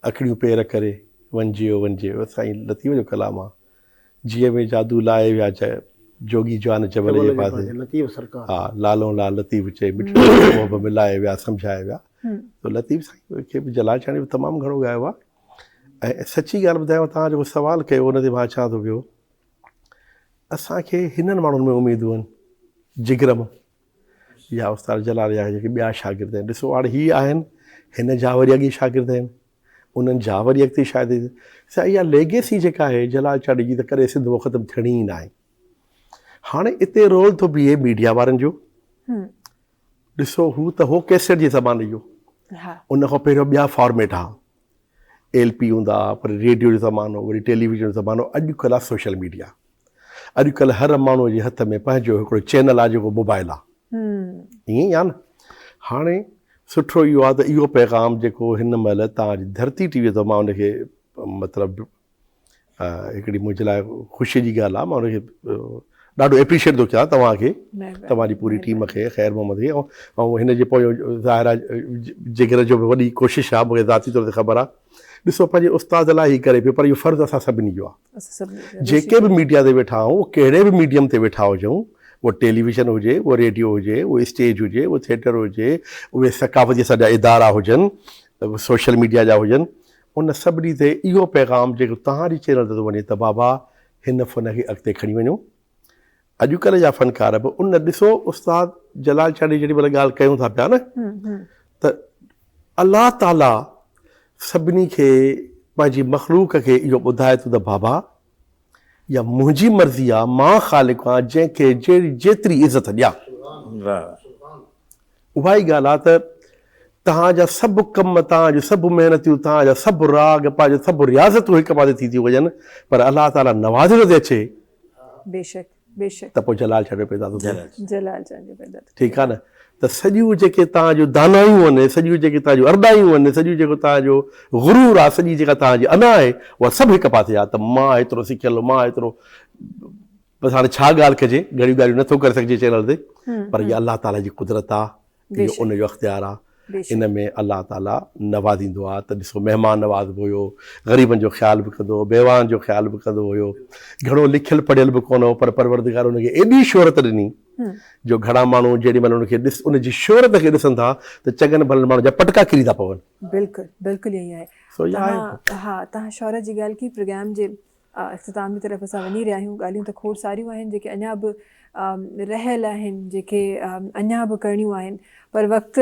اکڙيون پير ڪري وڃجيو وڃجيو سائين لطيف جو ڪلام آ جيء ۾ جادو لائي ويا جوڳي جوان جبل جي پاسي ها لالون لال لطيف چئي مٺڙي محب ملائي ويا سمجهائي ويا تو لطيف سائين کي به جلال چانڊيو به تمام گهڻو ڳايو آ ۽ سچي ڳالهه ٻڌايان توهان جيڪو سوال ڪيو ان تي مان اچان ٿو پيو اسان کي هنن ماڻهن ۾ اميدون آهن جگر مان يا استاد جلال جا جيڪي ٻيا شاگرد آهن ڏسو هاڻي هي آهن هن جا وري اڳي شاگرد آهن انهن جا وري اڳتي شايد سا اها ليگيسي جيڪا آهي جلال چانڊيي جي ته ڪڏهن سنڌ مان ختم ٿيڻي ئي ناهي هاڻي اتي رول ٿو بيهي ميڊيا وارن جو ڏسو هو ته هو ڪيسٽ جي زماني جو ان کان پهريون ٻيا فارميٽ ها ايل پي هوندا پر ريڊيو جو زمانو وري ٽيليويزن جو زمانو اڄڪلهه آهي سوشل ميڊيا اڄڪلهه هر ماڻهوء جي هٿ ۾ پنهنجو هڪڙو چينل آهي جيڪو موبائل آهي. ائين ئي آهي نه؟ هاڻي سٺو اهو آهي ته اهو پيغام جيڪو هن مهل توهان جي ڌرتي ٽي وي تي مان ان کي مطلب هڪڙي منهنجي لاء خوشي جي ڳالهه آهي مان ان کي ڏاڍو ايپريشيٽ ٿو ڪيان توهان کي توهان جي پوري ٽيم کي خير محمد کي ۽ هن جي پويان ظاهر آهي جگر جو به وڏي ڪوشش آهي مون کي ذاتي طور تي خبر آهي ڏسو پنهنجي استاد لاء هي ڪري پيو پر اهو فرض اسان سڀني جو آهي جيڪي به ميڊيا تي ويٺا آهيون اهو ڪهڙي به ميڊيم تي ويٺا هجون اهو ٽيليويزن هجي اهو ريڊيو هجي اهو اسٽيج هجي اهو ٿيٽر هجي اهي ثقافتي اسان جا ادارا هجن سوشل ميڊيا جا هجن ان سڀني تي اهو پيغام جيڪو توهان جي چينل تي ٿو وڃي ته بابا هن فن کي اڳتي کڻي وڃو اڄڪلهه جا فنڪار به ان ڏسو استاد جلال چانڊيي جيڏي مهل ڳالهه ڪيون ٿا پيا نه ته الله تعالي سڀني کي پنهنجي مخلوق کي اهو ٻڌائي ٿو ته بابا اها منهنجي مرضي آ مان خالق آهيان جنهن کي جهڙي جيتري عزت ڏيان. اها ئي ڳالهه آ ته توهان جا سڀ ڪم توهان جون سڀ محنتيون توهان جا سڀ راڳ پنهنجو سڀ رياضتون هڪ پاسي ٿي ٿيون وڃن پر الله تعالي نوازي ٿو اچي بيشڪ بيشڪ ته پوء جلال چانڊيو پيدا ٿو ٿئي. جلال چانڊيو پيدا ٿو ٿئي. ٺيڪ آ نه ته سڄيون جيڪي توهان جون دانايون آهن سڄيون جيڪي توهان جون ارڏايون آهن سڄيون جيڪو توهان جو غرور آ سڄي جيڪا توهان جي انا آهي اها سڀ هڪ پاسي آ ته مان هيترو سکيل مان هيترو بس هاڻي ڇا ڳالهه ڪجي گهڻيون ڳالهيون نٿو ڪري سگهجي چينل تي پر اها الله تعالي جي قدرت آ اهو ان جو اختيار آ. ان ۾ الله تعاليٰ نوازيندو آ ته ڏسو مهمان نواز به هيو، غريبن جو خيال به ڪندو هو، بيواهن جو خيال به ڪندو هيو، گهڻو لکيل پڙهيل به ڪونه هو پر پروردگار ان کي ايڏي شهرت ڏني جو گهڻا ماڻهو جيڏي مهل ان کي ڏس ان جي شهرت کي ڏسن ٿا ته چڱن ڀلن ماڻهن جا پٽڪا ڪري ٿا پون. بلڪل بلڪل ائين ئي آهي. سو اها آهي. توهان ها توهان شهرت جي ڳالهه ڪئي پروگرام جي اختتام جي طرف اسان وڃي رهيا آهيون ڳالهيون ته کوڙ ساريون آهن جيڪي اڃا به رهيل آهن جيڪي اڃا به ڪرڻيون آهن پر وقت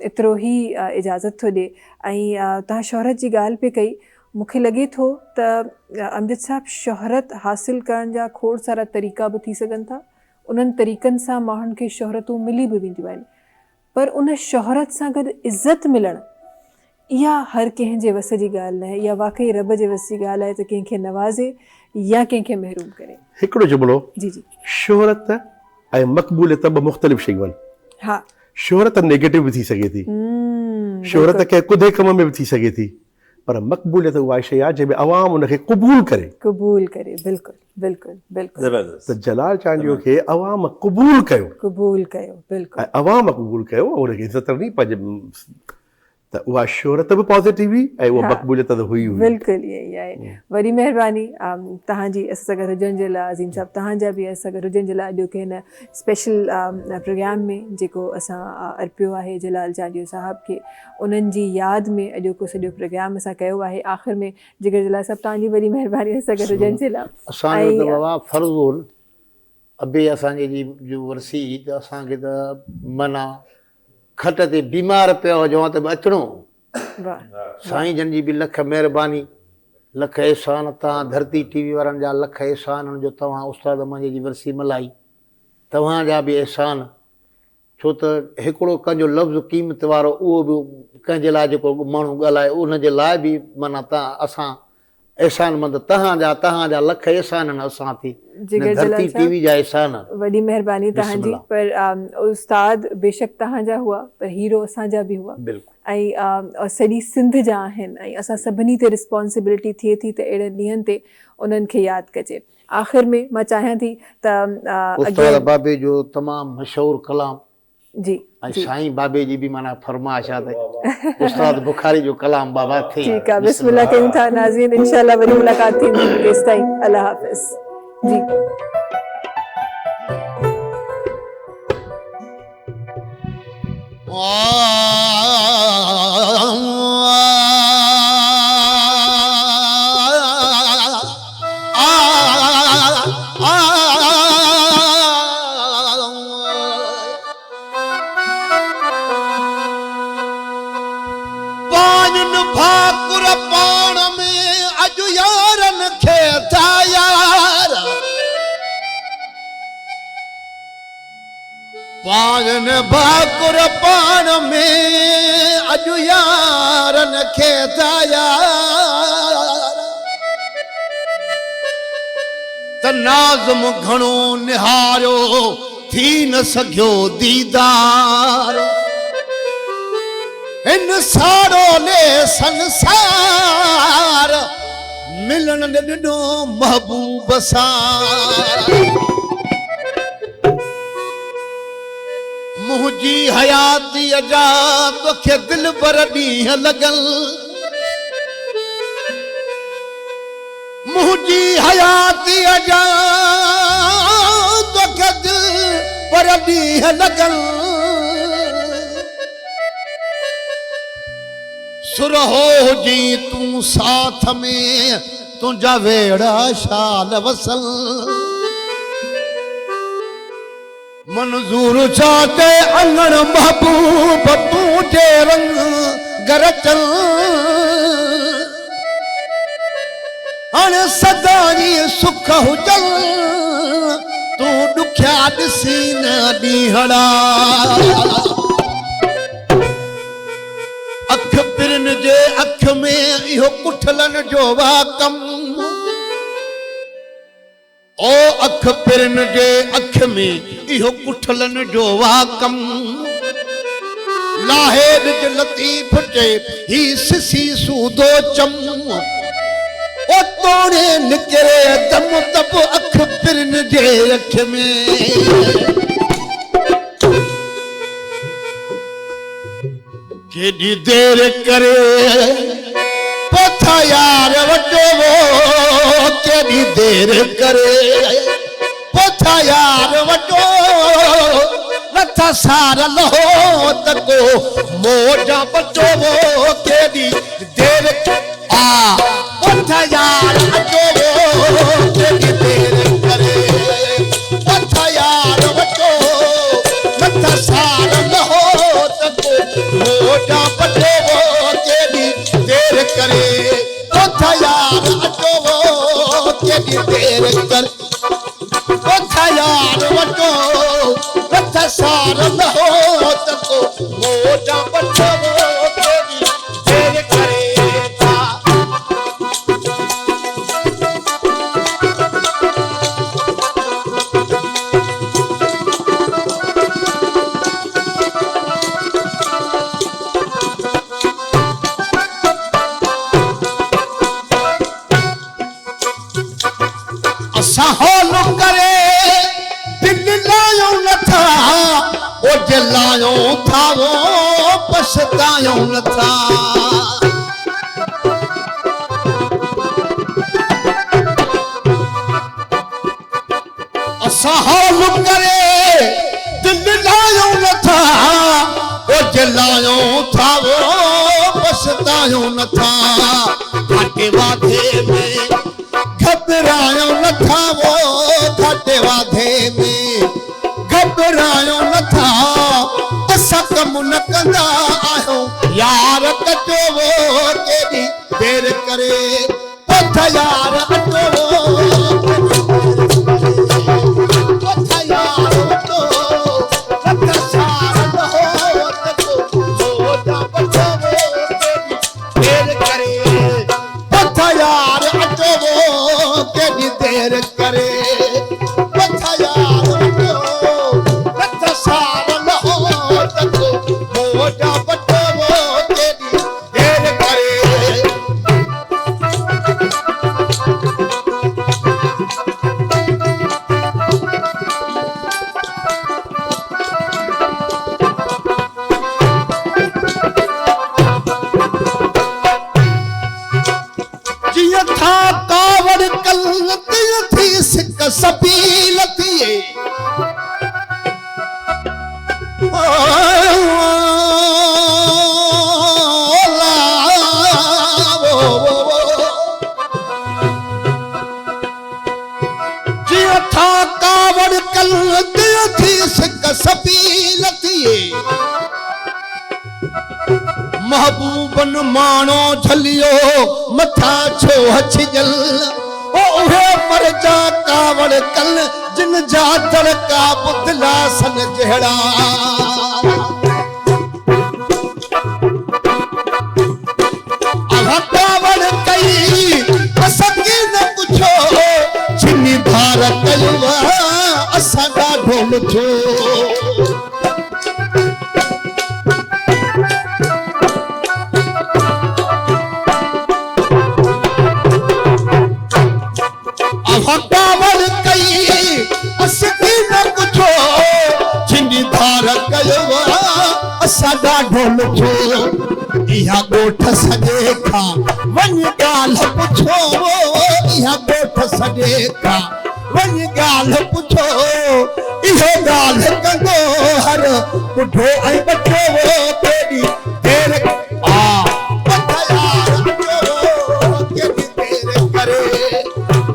ايترو ئي اجازت ٿو ڏي ۽ توهان شهرت جي ڳالهه پئي ڪئي مون کي لڳي ٿو ته امجد صاحب شهرت حاصل ڪرڻ جا کوڙ سارا طريقا به ٿي سگهن ٿا انهن طريقن سان ماڻهن کي شهرتون ملي به وينديون آهن پر ان شهرت سان گڏ عزت ملڻ، اها هر ڪنهن جي وس جي ڳالهه ناهي، اها واقعي رب جي وس جي ڳالهه آهي ته ڪنهن کي نوازي يا ڪنهن کي محروم ڪري. هڪڙو جملو، جي جي. شهرت ۽ مقبوليت ٻه مختلف شيون آهن. ها. شهرت نيگيٽو به ٿي سگهي ٿي. شهرت ڪنهن ڪڌي ڪم ۾ به ٿي سگهي ٿي. پر مقبوليت اها شيء آهي جنهن ۾ عوام ان کي قبول ڪري. قبول ڪري بلڪل بلڪل بلڪل. زبردست. ته جلال چانڊيو کي عوام قبول ڪيو. قبول ڪيو بلڪل. ۽ عوام قبول ڪيو ۽ ان کي عزت ڏني پنهنجي ته اها شهرت به پازيٽو هئي ۽ اها مقبوليت ته هئي هئي. بلڪل ائين ئي آهي وڏي مهرباني توهان جي اسان سان گڏ هجڻ جي لاء عظيم صاحب توهان جا به اسان سان گڏ هجڻ جي لاء اڄوڪي هن اسپيشل پروگرام ۾ جيڪو اسان ارپيو آهي جلال چانڊيو صاحب کي انهن جي ياد ۾ اڄوڪو سڄو پروگرام اسان ڪيو آهي آخر ۾ جگر جلال صاحب توهان جي وڏي مهرباني اسان سان گڏ هجڻ جي لاء. اسان جو ته بابا فرض هو نه ابي اسان جي جي جو ورسي هئي ته اسان کي ته معنيٰ کٽ تي بيمار پيا هجون ها ته به اچڻو هو. سائين جن جي به لک مهرباني لک احسان توهان ڌرتي ٽي وي وارن جا لک احسان آهن جو توهان استاد منهنجي جي ورسي ملهائي توهان جا به احسان ڇو ته هڪڙو ڪنهن جو لفظ قيمت وارو اهو به ڪنهن جي لاء جيڪو ماڻهو ڳالهائي ان جي لاء به معنيٰ ته اسان احسان مند تهان جا تهان جا لک احسان آهن اسان تي جگر هن جلال ڌرتي ٽي صاحب وي جا احسان آهن. وڏي مهرباني بسم توهان جي الله. پر استاد بيشڪ توهان جا هئا پر هيرو اسان جا به هئا بلڪل. ۽ سڄي سنڌ جا آهن ۽ اسان سڀني تي رسپانسبلٽي ٿئي ٿي ته اهڙن ڏينهن تي انهن کي ياد ڪجي. آخر ۾ مان چاهيان ٿي ته استاد بابي جو تمام مشهور ڪلام جي ۽ جي سائين بابي جي به معنيٰ فرمائش آ ته استاد بخاري جو ڪلام بابا ٿئي. ٺيڪ آ بسم الله ڪيون ٿا ناظرين انشاء الله وري ملاقات ٿيندي تيستائين الله حافظ جي. پائن ڀاڪر پاڻ ۾ اڄ يارن کي ٿا يار. پائن ڀاڪر پاڻ ۾ اڄ يارن کي ٿا يار. ته ناظم گهڻو نهاريو ٿي نه سگهيو ديدار. هن ساڙو لي سنسار ملڻ نه ڏنو محبوب سان. منهنجي حياتيء جا توکي دلبر ڏينهن لڳن. منهنجي حياتيء جا توکي دلبر ڏينهن لڳن. سرهو هجين تون ساٿ ۾، تنهنجا ويڙها شال وسن. منظور ڇا تي اڱڻ محبوب تنهنجي رنگ رچن. هاڻ سدائين سک هجن، تون ڏکيا ڏسين ڏينهڙا. اک پرين جي اک ۾ اهو ڪٺلن جو وا ڪم. او اک پرين جي اک ۾ اهو ڪٺلن جو وا ڪم. لاهي ڏج لطيف چئي هي سسي سودو چم. او توڻي نڪري دم ته به اک پرين جي اک ۾. ڪيڏي دير ڪري پوٿا يار وٽو ڪيڏي دير ڪري پوٿا يار وٽو نٿا سار لهو ته ڪو موجا بچو ڪيڏي دير آ پوٿا يار اچو ڪيڏي دير ڪري پوٿا يار وٽو نٿا سار لهو ته ڪو موجا بچو ڪيڏي دير ڪري پوٿا يار اچو ڪيڏي دير ڪري پوٿا يار وٽو نٿا سار لهو ته ڪو موجا بچو ڪيڏي دير ڪري ٿا. اسان هول ڪري دل لايون نٿا، او جي لايون ٿا وو پڇتايون نٿا. اسان هول ڪري دل لايون نٿا، او جي لايون ٿا وو پڇتايون نٿا. گهاٽي واڌي ۾ گهٻرايون نٿا وو، گهاٽي واڌي ۾ گهٻرايون نٿا. اسان ڪم نه ڪندا آهيون يار ڪچو وو، ڪيڏي دير ڪري پوٿ يار اچو وو، پوٿ يار اچو نٿا سار لهو ته ڪو موجا بچو وو، ڪيڏي دير ڪري پوٿ يار اچو وو، ڪيڏي دير ڪري پوٿ يار اچو نٿا سار لهو ته ڪو موجا بچو وو، ڪيڏي دير ڪري. جيئن ٿا ڪاوڙ ڪل تيئن ٿي سڪ سبيل ٿئي. جيئن ٿا ڪاوڙ ڪل تيئن ٿي سڪ سبيل ٿئي. محبوبن ماڻو جهليو مٿان ڇو ڇڄل، او اهي مرجا ڪاوڙ ڪل جن جا دڙڪا بدلاسن جهڙا. اوهان ڪاوڙ ڪئي اسان ڪين پڇو، ڇني ڌار ڪيو اسان ڏاڍو لٿو. اوهان ڪاوڙ ڪئي اسان ڪين پڇو، ڇني ڌار ڪيو اسان ڏاڍو لٿو. اها ڳوٺ سڄي کان وڃ ڳالهه پڇو، اها ڳوٺ سڄي کان وڃ ڳالهه پڇو، اهو ڳالهه ڪندو هر ٻڍو ۽ ٻچو، ڪيڏي دير آ پٿ يار اچو، ڪيڏي دير ڪري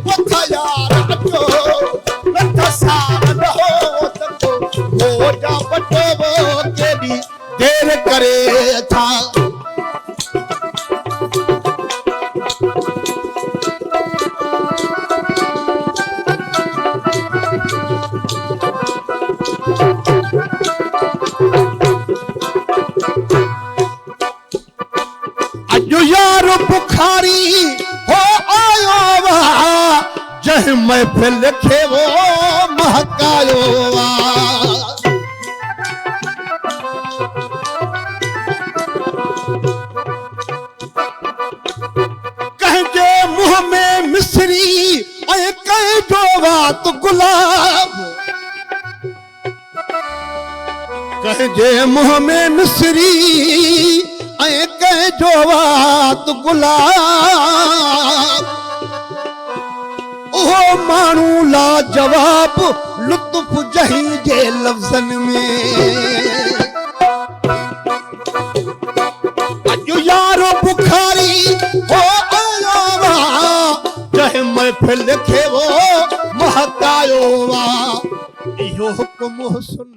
پٿ يار اچو نٿ سار لهو ته ڪو موجا بچو، ڪيڏي دير ڪري ٿا. اڄ يار بخاري هو آيو وا، جنهن محفل کي وو مهڪايو وا. ڪنهن جي منهن ۾ مصري ۽ ڪنهن جو وات گلاب، ڪنهن جي منهن ۾ مصري ۽ ڪنهن جو وات گلاب. اهو ماڻهو لاجواب لطف جنهن جي لفظن ۾. اڄ يار بخاري هو آيو آ، جنهن محفل کي هو مهڪايو آ. اهو حڪم حسن.